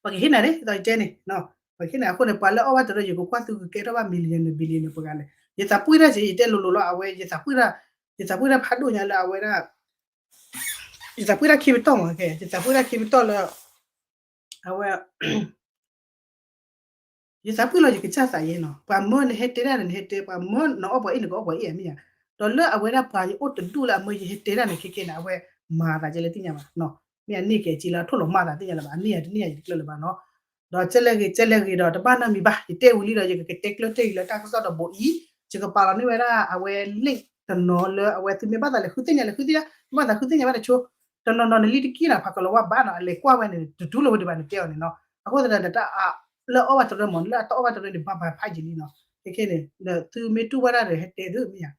ပှၤကဟ့ၣ်နၤန့ၣ် ဒီးယတဲန့ၣ် ပှၤကဟ့ၣ်နၤအဃိန့ၣ် ပှၤလၢအီၣ်ဘၣ်တရၢ ယကကွၢ်သုကကဲထီၣ်ဘၣ် million န့ၣ် billion န့ၣ် ပှၤဂၤလဲၣ် ယသးပှ့ၢ်တၢ်စ့ ယတဲလိၤလိၤလီၤ အဝဲ ယသးပှ့ၢ်တၢ် ယသးပှ့ၢ်တၢ်ဖးဒိၣ်ညါလၢအဝဲဒၣ် ယသးပှ့ၢ်တၢ်ခံပတီၢ်မး ယသးပှ့ၢ်တၢ်ခံပတီၢ်လၢ အဝဲ ယသးပှ့ၢ်လီၤယကစၢ်သးယဲနီၤ ပှၤမၢနဟဲတဲတၢ်ဒီးနဟဲတဲ ပှၤမၢနအီၣ်ပှၤအ့ၣ်နကအီၣ်ပှၤအ့ၣ်ဧါမ့ၢ်ဧါ ဒီးလၢအဝဲဒၣ်ပှၤယအိၣ်တဒူၣ်လၢအမၢယဟဲတဲတၢ်န့ၣ် ခဲကဲန့ၣ် အဝဲမၤသးကဲလၢသ့ၣ်ညါဘၣ်နီၤ မ့ၢ်အန့ၢ်ကဲက့လၢအထိၣ်လီၤမၢ်သးသ့ၣ်ညါလၢၤဘၣ် အန့ၢ်ယတန့ၢ်ယတကျၢၢ်လၢၤဘၣ်နီၤ ဒီးကဲလဲၣ်ဂ့ၤ ကဲလဲၣ်ဂ့ၤဒီး တဘၣ်နီတမံၤဘၣ် ယတဲဝံၤလံဒီး ယကကတဲကျၢၢ်တ့ၢ်အံၤလၢတၢ်ကစီၣ်တဘိးအံၤ ယကပာ်လီၤန့ၢ်ဝဲဒၣ်အဝဲ link တနီၤလၢအဝဲသုမ့ၢ်ဘၣ်သးလဲၤဃုသ့ၣ်ညါလဲၤဃုသ့ၣ်ညါ မ့ၢ်ဘၣ်သးဃုသ့ၣ်ညါဘၣ်တဆိ တနီၤနီၤနလံတက့ၢ်နီၤ ဖးကလီၤဝါဘၣ်နီၤ အလဲၤကွၢ်ဝဲန့ၣ် တတူၢ်လိာ်ဝဲဒံးဘၣ်န့ၣ်တဲအီၤန့ၣ်နီၤ အဃိသတးဒီးတၢ်အါ လၢအီၣ်ဘၣ်တရၢမး လၢအတအီၣ်ဘၣ်တရၢန့ၣ် ဘၣ်ဘၣ်ဖးယံာ်လံနီၤ ခဲခဲန့ၣ် ဒီးသုမ့ၢ်တူၢ်ဘၣ်တၢ်ဒီးဟဲတဲသုမ့ၢ်ဧါ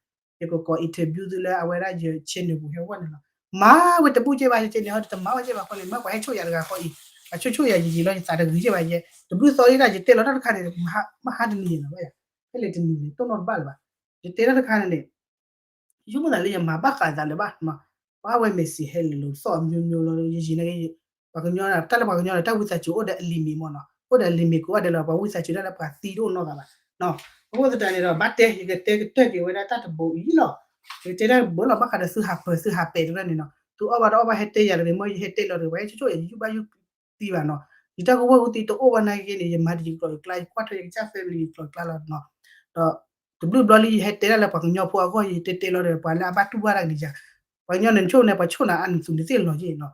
ယကကိး interview သုလၢအဝဲဒၣ်ယ channel ပူၤဟဲဝဲန့ၣ်လီၤ မၤဝဲတဘူၣ်ကဲဘၣ်ယ channel ဟီ တမၤဝဲကဲဘၣ်ဃီန့ၣ် မ့ၢ်ပှၤဟဲဆိၣ်ယၤတဂၤဃီအံၤ အဆိၣ်ဆိၣ်ယၤယံာ်ယံာ်လီၤ ယသးတဂ့ၤကဲဘၣ်ယဲ တဘျုးသီလံတၢ် ယတဲလီၤတၢ်တခါန့ၣ် မဟါတနံၤလီၤဝဲယၤ ဖဲလဲၣ်တနံၤန့ၣ် တိၢ်နီၣ်တဘၣ်လၢၤဘၣ် ယတဲတၢ်တခါန့ၣ်န့ၣ် ယဆိကမိၣ်သးလၢယမၤဘၣ်ဃးသးလၢၤဘၣ် ပှၤဝဲ message ဟဲလၢာ်လီၤသီၣ်အမျိုးမျိုးလီၤ ယယံာ်နာ်က့ ပှၤကညီ တၢ်လၢပှၤကညီဒီး တၢ်ဝံသးစူၤအိၣ်ဒီးအ limit မ့ၢ်နီၤ အိၣ်ဒီးအ limit ကိးဂၤဒဲးလီၤ ပှၤဝံသးစူၤတၢ်လၢပှၤသံတအိၣ်နီတဂၤဘၣ် အဃိသတးန့ၣ်ဒီး ဘၣ်တဲယကတဲကတၢၢ်က့ၤဝဲဒၣ်တၢ်တဘိးအံၤလီၤ ယတဲတၢ်တဘိးလီၤ ဘၣ်ဃးဒီးသုဟးပၢၤ သုဟးပဲာ်တရၢန့ၣ်နီၤ သုအီၣ်ဘၣ်တအီၣ်ဘၣ်ဟဲတဲယၤတဂ့ၤ မ့ၢ်ယဟဲတဲလီၤတဂ့ၤ ပှၤဟဲဆိၣ်ဆိၣ်ယၤ ယယူၢ်ဘၣ်ယူၢ်သံဘၣ်နီၤ ယတၢ်ကဝီၤကသံတအိၣ်ဘၣ်နာ်က့န့ၣ် ယမၤတယံၤကျိာ်ယကျါ ယကွၢ်ထွဲယကစၢ် family ယကျိာ်ယကျါလီၤနီၤ ဒီး တဘျုးဘျီလံ ယဟဲတဲဒၣ်လၢပှၤကညီဖိအဂီၢ် ယတဲတဲလီၤဒီး ပှၤလၢအဘၣ်တူၢ်ဘၣ်တၢ်ကန့ၣ်ယၤ ပှၤကညီန့ၣ် နဆိၣ်န့ၣ် ပှၤဆိၣ်နၤအါန့ၣ်သူန့ၣ်သ့ၣ်လီၤက့နီၤ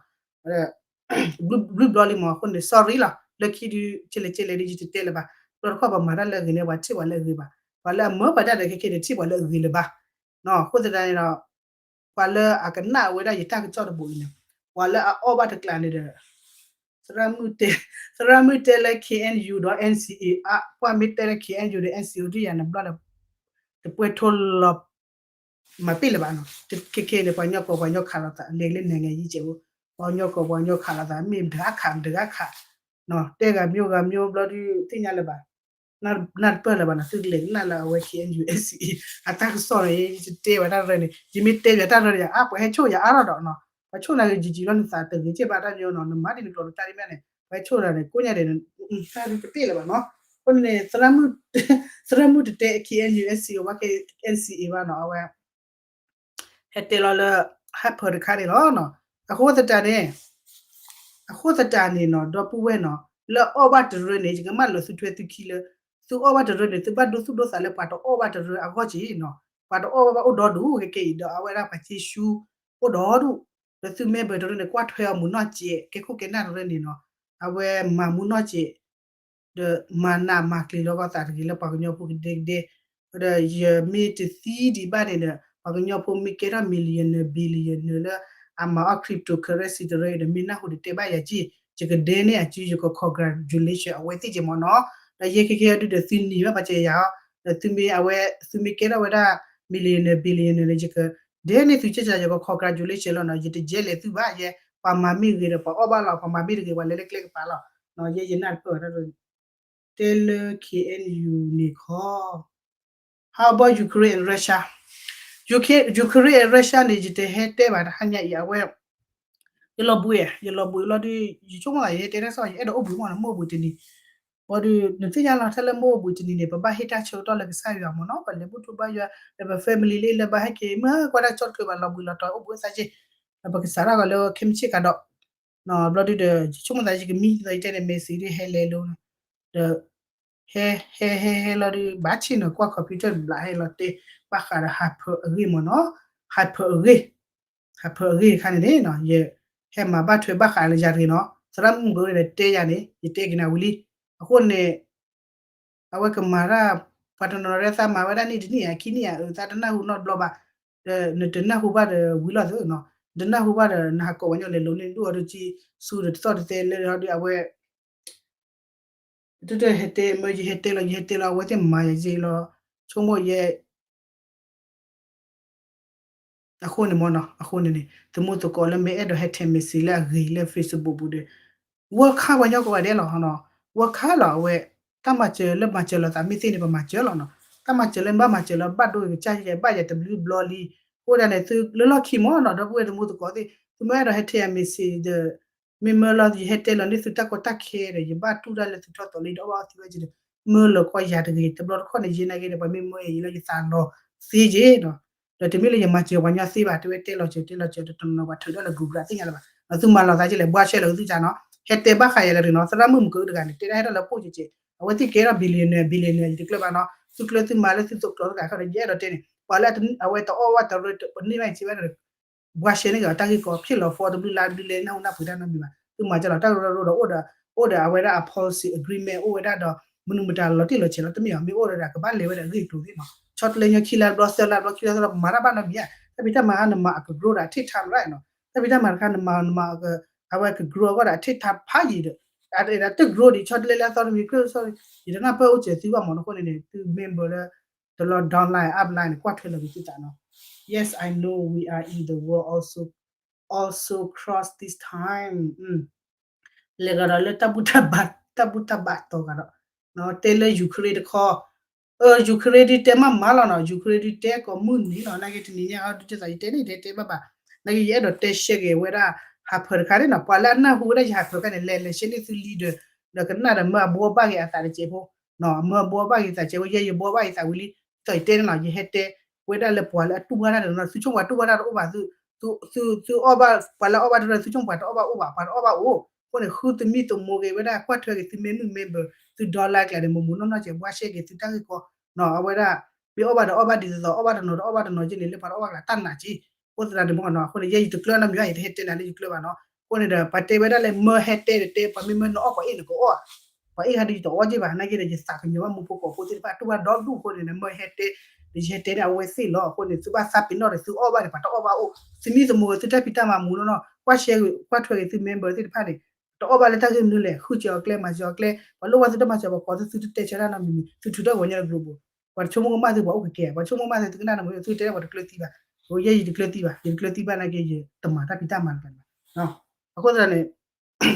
ဘျုးဘျီလံမး အဃိန့ၣ် sorry လီၤ လၢခံဒုး ကဲလဲၣ်ကဲလဲၣ်ဒုး ယတတဲလၢၤဘၣ် ဘျီတခီပှၤမၤတၢ်လၢအဂ့ၤန့ၣ် ပှၤထံၣ်ပှၤလၢအဂ့ၤဘၣ် ပှၤလၢအမၢပှၤတၢ်ဒီးခဲခဲန့ၣ် ထံၣ်ပှၤလၢအဂ့ၤလၢၤဘၣ် အဃိသတးန့ၣ်ဒီး ပှၤလၢအကနၣ်ဝဲဒၣ်ယတၢ်ကစီၣ်တဘိးအံၤန့ၣ် ပှၤလၢအအီၣ်ဘၣ်တကျါန့ၣ်ဒီး သရၣ်မုၣ်တဲ သရၣ်မုၣ်တဲလၢ K N U ဒီး N C A အါ ပှၤမ့ၢ်တဲလၢ K N U ဒီး N C A ဒ်ယၤန့ၣ်ဘျီဒီး တပှဲၤထိလီၤ မၤပ့ၢ်လၢၤဘၣ်နီၤ ခဲခဲန့ၣ် ပှၤကညီကိးပှၤကညီခးလိာ်သး လဲၤလၢနဲၣ်ငါယံကဲးဖိ ပှၤကညီကိးပှၤကညီခးလိာ်သး မ့ၢ်တဂၤခး မ့ၢ်တဂၤခး တဲဂၤမျိုးဂၤမျိုးဘျီဒုး သ့ၣ်ညါလၢၤဘၣ် နၢ်တပၢၢ်လၢၤဘၣ်နီၤ သုကလဲၤကနၣ်လၢအဝဲ K N U N C A အတၢ်ကစီၣ်န့ၣ် ယတဲဝဲတၢ်ရဲၣ်န့ၣ် ယမ့ၢ်တဲဝဲတၢ်ရဲၣ်ဒီးယၤ အါ ပှၤဟဲဆိၣ်ယၤအါထီၣ်ဒီးနီၤ ပှၤဆိၣ်နၤဂ့ၤယံာ်ယံာ်လီၤ နသးတဂ့ၤကဲဘၣ်တၢ်မ့ၢ်နီၤ နမၤဒ်နကျိာ်နကျါဒ်မ့ၢ်န့ၣ် ပှၤဟဲဆိၣ်နၤန့ၣ် ကိးညါဒဲး တၢ်ဒုးတပ့ၢ်လၢၤဘၣ်နီၤ အဃိန့ၣ် သရၣ်မုၣ်တတဲ K N U N C A ဝဲ N C A ဘၣ်နီၤ အဝဲ ဟဲတဲလီၤလၢ ဟးဖၢတခါန့ၣ်လီၤ. အဃိသတးန့ၣ် အဃိသတးန့ၣ်နီၤ ဒီပုၢ်ဝဲၢ်နီၤ လၢအီၣ်ဘၣ်တရၢန့ၣ် ယကမၣ်လီၤသုထွဲသုခံလၢ သုအီၣ်ဘၣ်တရၢန့ၣ် သုဘၣ်ဒိသူၣ်ဒိသးလၢပှၤတအီၣ်ဘၣ်တရၢအဂီၢ်က့နီၤ. ပှၤတအီၣ်ဘၣ်ဘၣ်အိၣ်ဒီဒူၣ် ခဲကဲအံၤဒီး အဝဲဒၣ်ပှၤစ့ဆူ အိၣ်ဒီဒူၣ် ဒီးသု member တရၢန့ၣ် ကွၢ်ထွဲအီၤမုာ်နီၢ်စဲး ကဲခိၣ်ကဲနၢ်တရၢန့ၣ်နီၤ အဝဲမၤမုာ်နီၢ်စဲး ဒီးမၤနးမၤကျံၤလီၤကီသးတဂ့ၤလၢပှၤကညီဖိကဒဲကဒဲ, ဒီးယမ့ၢ်တသံဒံးဘၣ်န့ၣ်ဒီး ပှၤကညီဖိမ့ၢ်ကဲထီၣ် millionaire billionaire လၢအမၤအီၣ် cryptocurrency တရၢအံၤဒီး မ့ၢ်နၢ်ဟူတတဲဘၣ်ယၤက့ၢ် ယကဒဲန့ၢ်အစု ယက congratulation အဝဲသ့ၣ်က့ၢ်မ့ၢ်နီၤ, ဒီးယဲခဲကဲဒုးဒီးသုန့ၢ်ဘၣ်ပှၤစၢၤယၤအီၤ, ဒီးသုမ့ၢ်အဝဲ သုမ့ၢ်ကဲထီၣ်ဝဲဒၣ် millionaire billionaire န့ၣ် ယကဒဲန့ၢ်သုက့ၢ် ယက congratulation လီၤနီၤ, ယတယဲလဲၤသုဘၣ် ယဲ ပှၤမၤမ့ၢ်ဂ့ၤဒီးပှၤအီၣ်ဘၣ်လီၤ ပှၤမၤမ့ၢ်တဂ့ၤ ပှၤလဲၤလၢကျဲကပၤလီၤ, ယဲယနၢ်တပၢၢ်ဝဲဒၣ် တဲလၢ K N U န့ၣ်ခီ How about Ukraine and Russia? Ukraine and Russia န့ၣ် ယတဟဲတဲဘၣ်တဟါညါအံၤ အဝဲ ယလီၤဘှံး ယလီၤဘှံးလီၤဒုး ယဆိကမိၣ်သး ယဟဲတဲတၢ်ကစီၣ် ယအဲၣ်ဒိးအိၣ်ဘှံးမ့ၢ်နီၤ မ့ၢ်အိၣ်ဘှံးတနံၤ, ဘၣ်ဒီး နသ့ၣ်ညါလီၤ ထဲလၢမ့ၢ်အိၣ်ဘှံးတနံၤန့ၣ် ပဘၣ်ဟ့ၣ်တၢ်ဆၢကတီၢ်လၢကစၢ်ယွၤမ့ၢ်နီၤ ပလဲၤဘူၣ်ထီၣ်ဘါယွၤ ဒီးပ family လၢလၢဘၣ်ဟဲက့ၤ မ့ၢ်ကွၢ်တၢ်ကစီၣ်တချုးဘၣ် လီၤဘှံးလီၤတီၤ အိၣ်ဘှံးသးက့ၢ်, ဒီးပကစးထီၣ်ကီးလၢခဲမုၢ်ဆ့ၣ်ကဒီး ဘျီဒုးဒီး ယဆိကမိၣ်သး ယကမံ ဒ်သိးယတဲန့ၣ် message ဒုးဟဲလဲၤလိၤ, ဒီး ဟဲ ဟဲ ဟဲ ဟဲလီၤဒုး ဘၣ်ဆ့ၣ်နီၤ ကွၢ် computer ဘျး ဟဲလီၤတဲ ဘၣ်ဃးဒီး hyper အဂ့ၢ်မ့ၢ်နီၤ, hyper အဂ့ၢ်, hyper အဂ့ၢ်တခါန့ၣ်န့ၣ်နီၤ ယဟဲမၤဘၣ်ထွဲဘၣ်ဃးလၢယၤတဂ့ၤနီၤ, သရၣ်မုၣ်မုၢ်ကအိၣ်ဒီးတဲယၤန့ၣ် ယတဲက့ၤနၤဝံၤလံ, အဃိန့ၣ် အဝဲကမၤတၢ် ပှၤတနီၤနီၤ သးမၤဝဲဒၣ်နံၣ်တနံၣ်ဧါ ခံနံၣ်ဧါ အသးတနၢ်ဟူနီတဘျီဘၣ်, ဒီးနတနၢ်ဟူဘၣ်ဒီးဝံၤလီၤသ့နီၤ, နတနၢ်ဟူဘၣ်ဒီး နဟးကိးဝဲညီလဲၤလိၤန့ၣ် ဒုးအီၤဒုးကံ ဆူဒီးတသီၣ်တသဲလၢဒီးအဝဲ တၢ်တဟဲတဲ မ့ၢ်ယဟဲတဲလီၤ ယဟဲတဲလီၤ အဝဲသ့ၣ်မၤယၤယဲလီၤ, ဆိကမိၣ်ယဲ အဃိန့ၣ်မ့ၢ်နီၤ အဃိန့ၣ်န့ၣ် သမူသကိးလၢမ့ၢ်အဲၣ်ဒိးဟဲထဲ message လၢအဂ့ၤလၢ Facebook ပူၤဒီး welcome ပှၤညီကိးဂၤဒဲးလီၤနီၤ, welcome လီၤ အဝဲ တၢ်မၤစၢၤလၢမၤစၢၤလိာ်သးမ့ၢ်သ့န့ၣ် ပမၤစၢၤလီၤနီၤ, တၢ်မၤစၢၤလၢဘၣ်မၤစၢၤလီၤ ဘၣ်ဒိကစၢ်ယဲ ဘၣ်ယဲတဘျုးဘျီလံ, အဃိဒၣ်န့ၣ် သုလၢလီၢ်ခံမ့ၢ်နီၤ ဒီပုၢ်ဝဲၢ်သမူသကိးသ့ၣ် သုမ့ၢ်အဲၣ်ဒိးဟဲထဲ message ဒီး မ့ၢ်မၢလီၤ ယဟဲတဲလီၤန့ၢ်သုတၢ်ကီတၢ်ခဲဒီး ယဘၣ်တူၢ်တၢ်လၢသုထီၣ်သီလံဒီး အီၣ်ဘၣ်သုဝဲက့ၤဒီး မၢလီၤကွၢ်ယၤတဂ့ၤ တဘျီတခီၣ်န့ၣ် ယဲနာ်က့ဒီး ပှၤမ့ၢ်မၢအံၤလၢယသးလီၤသ့က့ၢ်နီၤ, ဒီးတမ့ၢ်လၢယမၤစၢၤပှၤညီသ့ဘၣ် တဲဝဲတဲလီၤစၢၤ တဲလီၤစၢၤ တနီၤနီၤ ပှၤထုးထီၣ်လၢ Google သ့ၣ်ညါလၢၤဘၣ်, ဒီးသုမၤလီၤသးက့ၤလဲၣ် ဘှါရှဲလီၤသုကၢ်နီၤ, ဟဲတဲဘၣ်ဃးယၤလၢတဂ့ၤနီၤ, သရၣ်မုၣ်မုၢ်ကအိၣ်တဂၤန့ၣ် တဲဒၣ်ဟဲထီၣ်လၢပိၢ်က့ၤက့ၤ အဝဲသ့ၣ်ကဲထီၣ် billionaire billionaire ယတကျၢၤဘၣ်နီၤ, သုကျၢၤသုမၤလၢသုသိးကျိးတဂၤခီဒီး ယအဲၣ်ဒိးတဲန့ၣ် ပှၤလၢအဝဲတအီၣ်ဘၣ်တရၢ ပန့ၢ်ဘၣ်စ့ဘၣ်ဒီး ဘှါရှဲန့ၢ်က့ၤအီၤတၢ်ဂ့ၢ်ကီ ဖျ့ၣ်လီၤ for တဘျုးလါဘျုးလဲ နၢ်ဟူနၢ်ပှ့ၤတၢ်နီတမံၤဘၣ်, သုမၤကလီၤတၢ်ကရၢကရိဒီး အိၣ်ဒီး အိၣ်ဒီးအဝဲဒၣ်အ policy agreement အိၣ်ဝဲဒၣ်ဒီး မနုၤမတၤလီၤတံၢ်လီၤဆဲးလီၤ တမ့ၢ်အီၤ မ့ၢ်အိၣ်ဒီးကဘၣ်လဲၤဝဲဒၣ်အဂ့ၢ်အကျိၤသ့ၣ်နီၤ, ဆီတလဲညီခံလါတဘျီ သၢလါတဘျီ ခံလါသၢလါ ပမၤတၢ်ဘၣ်နီတမံၤဧါ, တၢ်ဖံးတၢ်မၤနမၤအက grow ဒီး take time right နီၤ, တၢ်ဖံးတၢ်မၤတခါ နမၤနမၤ အဝဲက grow အဂီၢ်ဒီး take time ဖးယံာ်ဒီး တ grow ဒံး ဆီတလဲလၢအသီတမံၤ grow ဆီ ယတနၢ်ပၢၢ်အိၣ်စၢၤသုဘၣ်မ့ၢ်နီၤ, အဃိန့ၣ်န့ၣ် သု member လၢ တလီၤ down line up line န့ၣ် ကွၢ်ထွဲလီၤက့ၤသုသးနီၤ, Yes, I know we are in the world also, also cross this time, လဲၤကဒီးလၢတၢ်ဘူၣ်တၢ်ဘါ တၢ်ဘူၣ်တၢ်ဘါတီၤဂၤဒီး တဲလၢ Ukraine တခီ Ukraine ဒုးတဲမးမးလီၤနီၤ, Ukraine ဒုးတဲကိးမုၢ်နံၤလီၤ, နာ်က့တနံၤညါအီၤဒုးတဲသး ယတဲန့ၣ် တဲတဲဘၣ်ဘၣ်, နာ်က့ယအဲၣ်ဒိးတဲ share က့ၤဝဲဒၣ် hyper တခါန့ၣ်နီၤ, ပှၤလၢအနၢ်ဟူဝဲဒၣ်ယ hyper တခါန့ၣ် လဲၤလဲၤ share န့ၢ်သုလံဒီး ဒီးကနၣ်ဒီးမၢအဘှီဘၣ်က့ၤအသးတစဲးဖိ, မၢအဘှီဘၣ်က့ၤသးစဲးဖိ ယဲယဘှီဘၣ်က့ၤသးဝံၤလံ, ဒ်သိးယတဲန့ၣ်နီၤ, ယဟဲတဲဝဲဒၣ်လၢပှၤလၢအတူၢ်ဘၣ်တၢ်တနီၤ သုဆိကမိၣ်ပှၤတူၢ်ဘၣ်တၢ်တအိၣ်ဘၣ်, သု သု သုအီၣ်ဘၣ် ပှၤလၢအီၣ်ဘၣ်တရၢ သုဆိကမိၣ်ပှၤတအီၣ်ဘၣ်အိၣ်ဘၣ် ပှၤတအီၣ်ဘၣ်အိၣ်, အဃိန့ၣ် ဃုသမံသမိးက့ၤဝဲဒၣ် ကွၢ်ထွဲက့ၤသု member member သု dollar ကျါန့ၣ် မုၢ်မုၢ်နီၢ်နီၢ်က့ၤ ဘှါရှဲက့ၤသုတၢ်ဂ့ၢ်ကီနီၤ, အဝဲဒၣ် မ့ၢ်အီၣ်ဘၣ်ဒီးအီၣ်ဘၣ်ဒ်သိးသိး အီၣ်ဘၣ်တနီၤဒီးအီၣ်ဘၣ်တနီၤက့န့ၣ် လၢပှၤတအီၣ်ဘၣ်ကျါတၢ်နာ်က့, အဃိသတးန့ၣ်မ့ၢ်နီၤ, အဃိန့ၣ် ယဲယတကျၢၤနီတမံၤဘၣ် ယတဟဲတဲနၤလၢယကျၢၤဘၣ်နီၤ, အဃိန့ၣ်ဒီး ပှၤတဲဝဲဒၣ်လၢမၢဟဲတဲတတဲ ပှၤမ့ၢ်မၢနအီၣ်ပှၤအ့ၣ်နကအီၣ် ပှၤအ့ၣ်ခါဒုးယတအီၣ်က့ဘၣ်, နာ်က့ဒီး ယသးကညီၤဘၣ်မိၢ်ဖိကီၢ်ဖိသ့ၣ်တဖၣ် တူၢ်ဘၣ်ဒီဒူၣ်အဃိန့ၣ် မၢဟဲတဲ, ဒီးယဟဲတဲန့ၣ်အဝဲသ့ၣ်လီၤ, အဃိန့ၣ် သုဘၣ်သးပ့ၤနီၣ်ဒီး သုအီၣ်ဘၣ်န့ၣ် ပှၤတအီၣ်ဘၣ်အိၣ်, သုမံသမိးဝဲသုတၢ်ဖံးတၢ်မၤမူနီၢ်နီၢ်, ကွၢ်ရှဲ ကွၢ်ထွဲက့ၤသု member သ့ၣ်တဖၣ်န့ၣ်, တအီၣ်ဘၣ်လၢတၢ်ဂ့ၢ်မနုၤလဲၣ်, ဃုစၢၤအီၤကျဲ မၤစၢၤအီၤကျဲ, ပှၤလိၣ်ဘၣ်သုတၢ်မၤစၢၤ ပှၤကိးသု သုတတဲဆၢတၢ်နီတမံၤမံၤ, သုထုးထီၣ်ပှၤကညီတကလုာ်ဘိ, ပှၤတဆိကမိၣ်ကမၣ်သု ပှၤအိၣ်ကကဲ, ပှၤဆိကမိၣ်ကမၣ်သု သုကနၣ်နီတမံၤ သုတဲပှၤတကျၢၤသံဘၣ်, ယဲယတကျၢၤသံဘၣ်, ယတကျၢၤသံဘၣ်နာ်က့ ယတမၤတၢ်ဖံးတၢ်မၤလၢၤဘၣ်, အဃိသတးန့ၣ်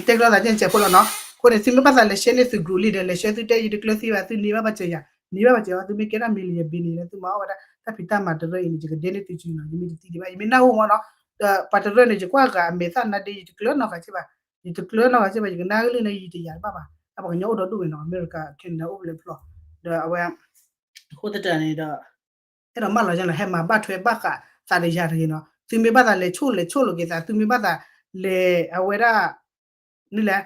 တဲကျၢၤသးကဲစဲးဖိလီၤနီၤ, အဃိန့ၣ် သုမ့ၢ်ဘၣ်သးလဲၤ share န့ၢ်သု group လံဒီး လဲၤ share သုတဲ ယတကျၢၤသံဘၣ် သုန့ၢ်ဘၣ်ပှၤစၢၤယၤ, န့ၢ်ဘၣ်ပှၤစၢၤအီၤ သုမ့ၢ်ကဲထီၣ် millionaire billionaire လၢသုမၤအီၣ်ဝဲဒၣ်တၢ်ဖံးတၢ်မၤတရၢအံၤန့ၣ် ယကဒဲန့ၢ်သုစုနီၤ, ယမ့ၢ်တသံဒံးဘၣ် ယမ့ၢ်နၢ်ဟူမ့ၢ်နီၤ, ဒီးပှၤတရၢန့ၣ် ယကွၢ်ဂၤအမဲာ်သၣ်နါဒ့ ယတကျၢၤနီတဂၤစ့ၢ်ဘၣ်, ယတကျၢၤနီတဂၤစ့ၢ်ဘၣ် ယကနၣ်ကလုၢ်န့ၣ် ယတယာ်တဘၣ်ဘၣ်, အပှၤကညီအိၣ်ဒီဒူၣ်ဝဲနီၤ အမဲရကၤ Canada အိၣ်ဖျဲၣ်ဖျီၣ်, ဒီးအဝဲ အဃိသတးန့ၣ်ဒီး အဲၣ်ဒိးမၢလီၤယလီၤ ဟဲမၤဘၣ်ထွဲဘၣ်ဃးသးဒီးယၤတဂ့ၤနီၤ, သုမ့ၢ်ဘၣ်သးလဲၤဆိၣ်လဲၤဆိၣ်လိာ်က့ၤသး သုမ့ၢ်ဘၣ်သးလဲၤအဝဲဒၣ် နုၤလဲၣ်,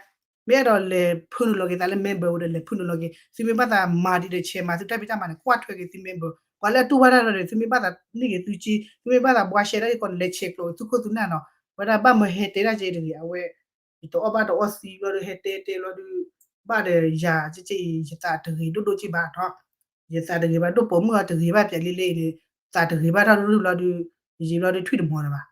မ့ၢ်အဲၣ်ဒိးလဲၤဖုနုာ်လီၤက့ၤသးလၢ member ဝဲဒီးလဲၤဖုနုာ်လီၤက့ၤ, သုမ့ၢ်ဘၣ်သးမၤဒ်ဒီး share မၤသုတၢ်ဖံးတၢ်မၤန့ၣ် ကွၢ်ထွဲက့ၤသု member ပှၤလၢအတူၢ်ဘၣ်တၢ်ဒီးန့ၣ် သုမ့ၢ်ဘၣ်သးန့ၢ်က့ၤသုက့ သုမ့ၢ်ဘၣ်သးဘှါရှဲဒၣ်က့ၤကီးန့ၣ် လဲၤဆဲးကျိးသုခိၣ်သုနၢ်နီၤ. ဝဲဒၣ်ဘၣ်မၢဟဲတဲဒၣ်က့ၤတဂ့ၤ အဝဲ ယတအီၣ်ဘၣ်တအီသံဘျီဒီး ဟဲတဲတဲဘျီဒီး ဘၣ်ဒီးယၤက့အံၤ ယသးတဂ့ၤဒိၣ်ဒိၣ်က့ဘၣ်နီၤ. ယသးတဂ့ၤဘၣ် ဒိၣ်ပိာ်မုၣ်အီၤတဂ့ၤဘၣ် ပျဲလံလံအံၤန့ၣ် သးတဂ့ၤဘၣ်ထီၣ်ဒိၣ်ဒိၣ်ဘျီဒီး ယံာ်ဘျီဒီးထွံၣ်တမီၤလၢၤဘၣ်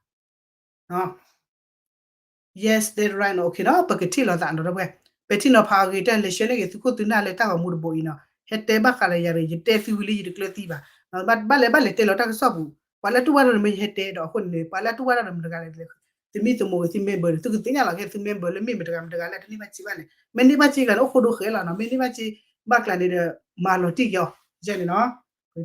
Yes, that's right နီၤ. နီၤ ပကထံၣ်လိာ်သးနီၤ ဒီပုၢ်ဝဲၢ်, ပထံၣ်နီၤဖးအဂ့ၤတၢ် လဲၤဆှၢန့ၢ်က့ၤသုခိၣ်သုနၢ်လၢတၢ်ဂီၤမူတဘိအံၤနီၤ. ဟဲတဲဘၣ်ဃးလၢယၤဒီး ယတဲသုဝံၤလံ ယတကျၢၤသံဘၣ်. ဘၣ်လဲၤဘၣ်လဲၤတဲလီၤတၢ်ကစီၣ်ပူၤ, ပှၤလၢတူၢ်ဘၣ်တၢ်ဒီးမ့ၢ်ယဟဲတဲဒီးအဃိန့ၣ် ပှၤလၢတူၢ်ဘၣ်တၢ်ဒီးမတၤတဂၤလဲၣ်, သုမ့ၢ်သမူက့ၤသု member န့ၣ် သုကသ့ၣ်ညါလီၤက့ၤသု member လၢမ့ၢ်မတၤတဂၤမတၤတဂၤလၢတန့ၢ်ဘၣ်စ့ဘၣ်လဲၣ်. မ့ၢ်န့ၢ်ဘၣ်စ့ကျါန့ၣ် အိၣ်ဃိဒိဃဲလီၤနီၤ. မ့ၢ်န့ၢ်ဘၣ်စ့ဘၣ်ကျါန့ၣ်ဒီး မၤလီၤတံၢ်က့ၤအီၤ ယဲန့ၣ်နီၤ.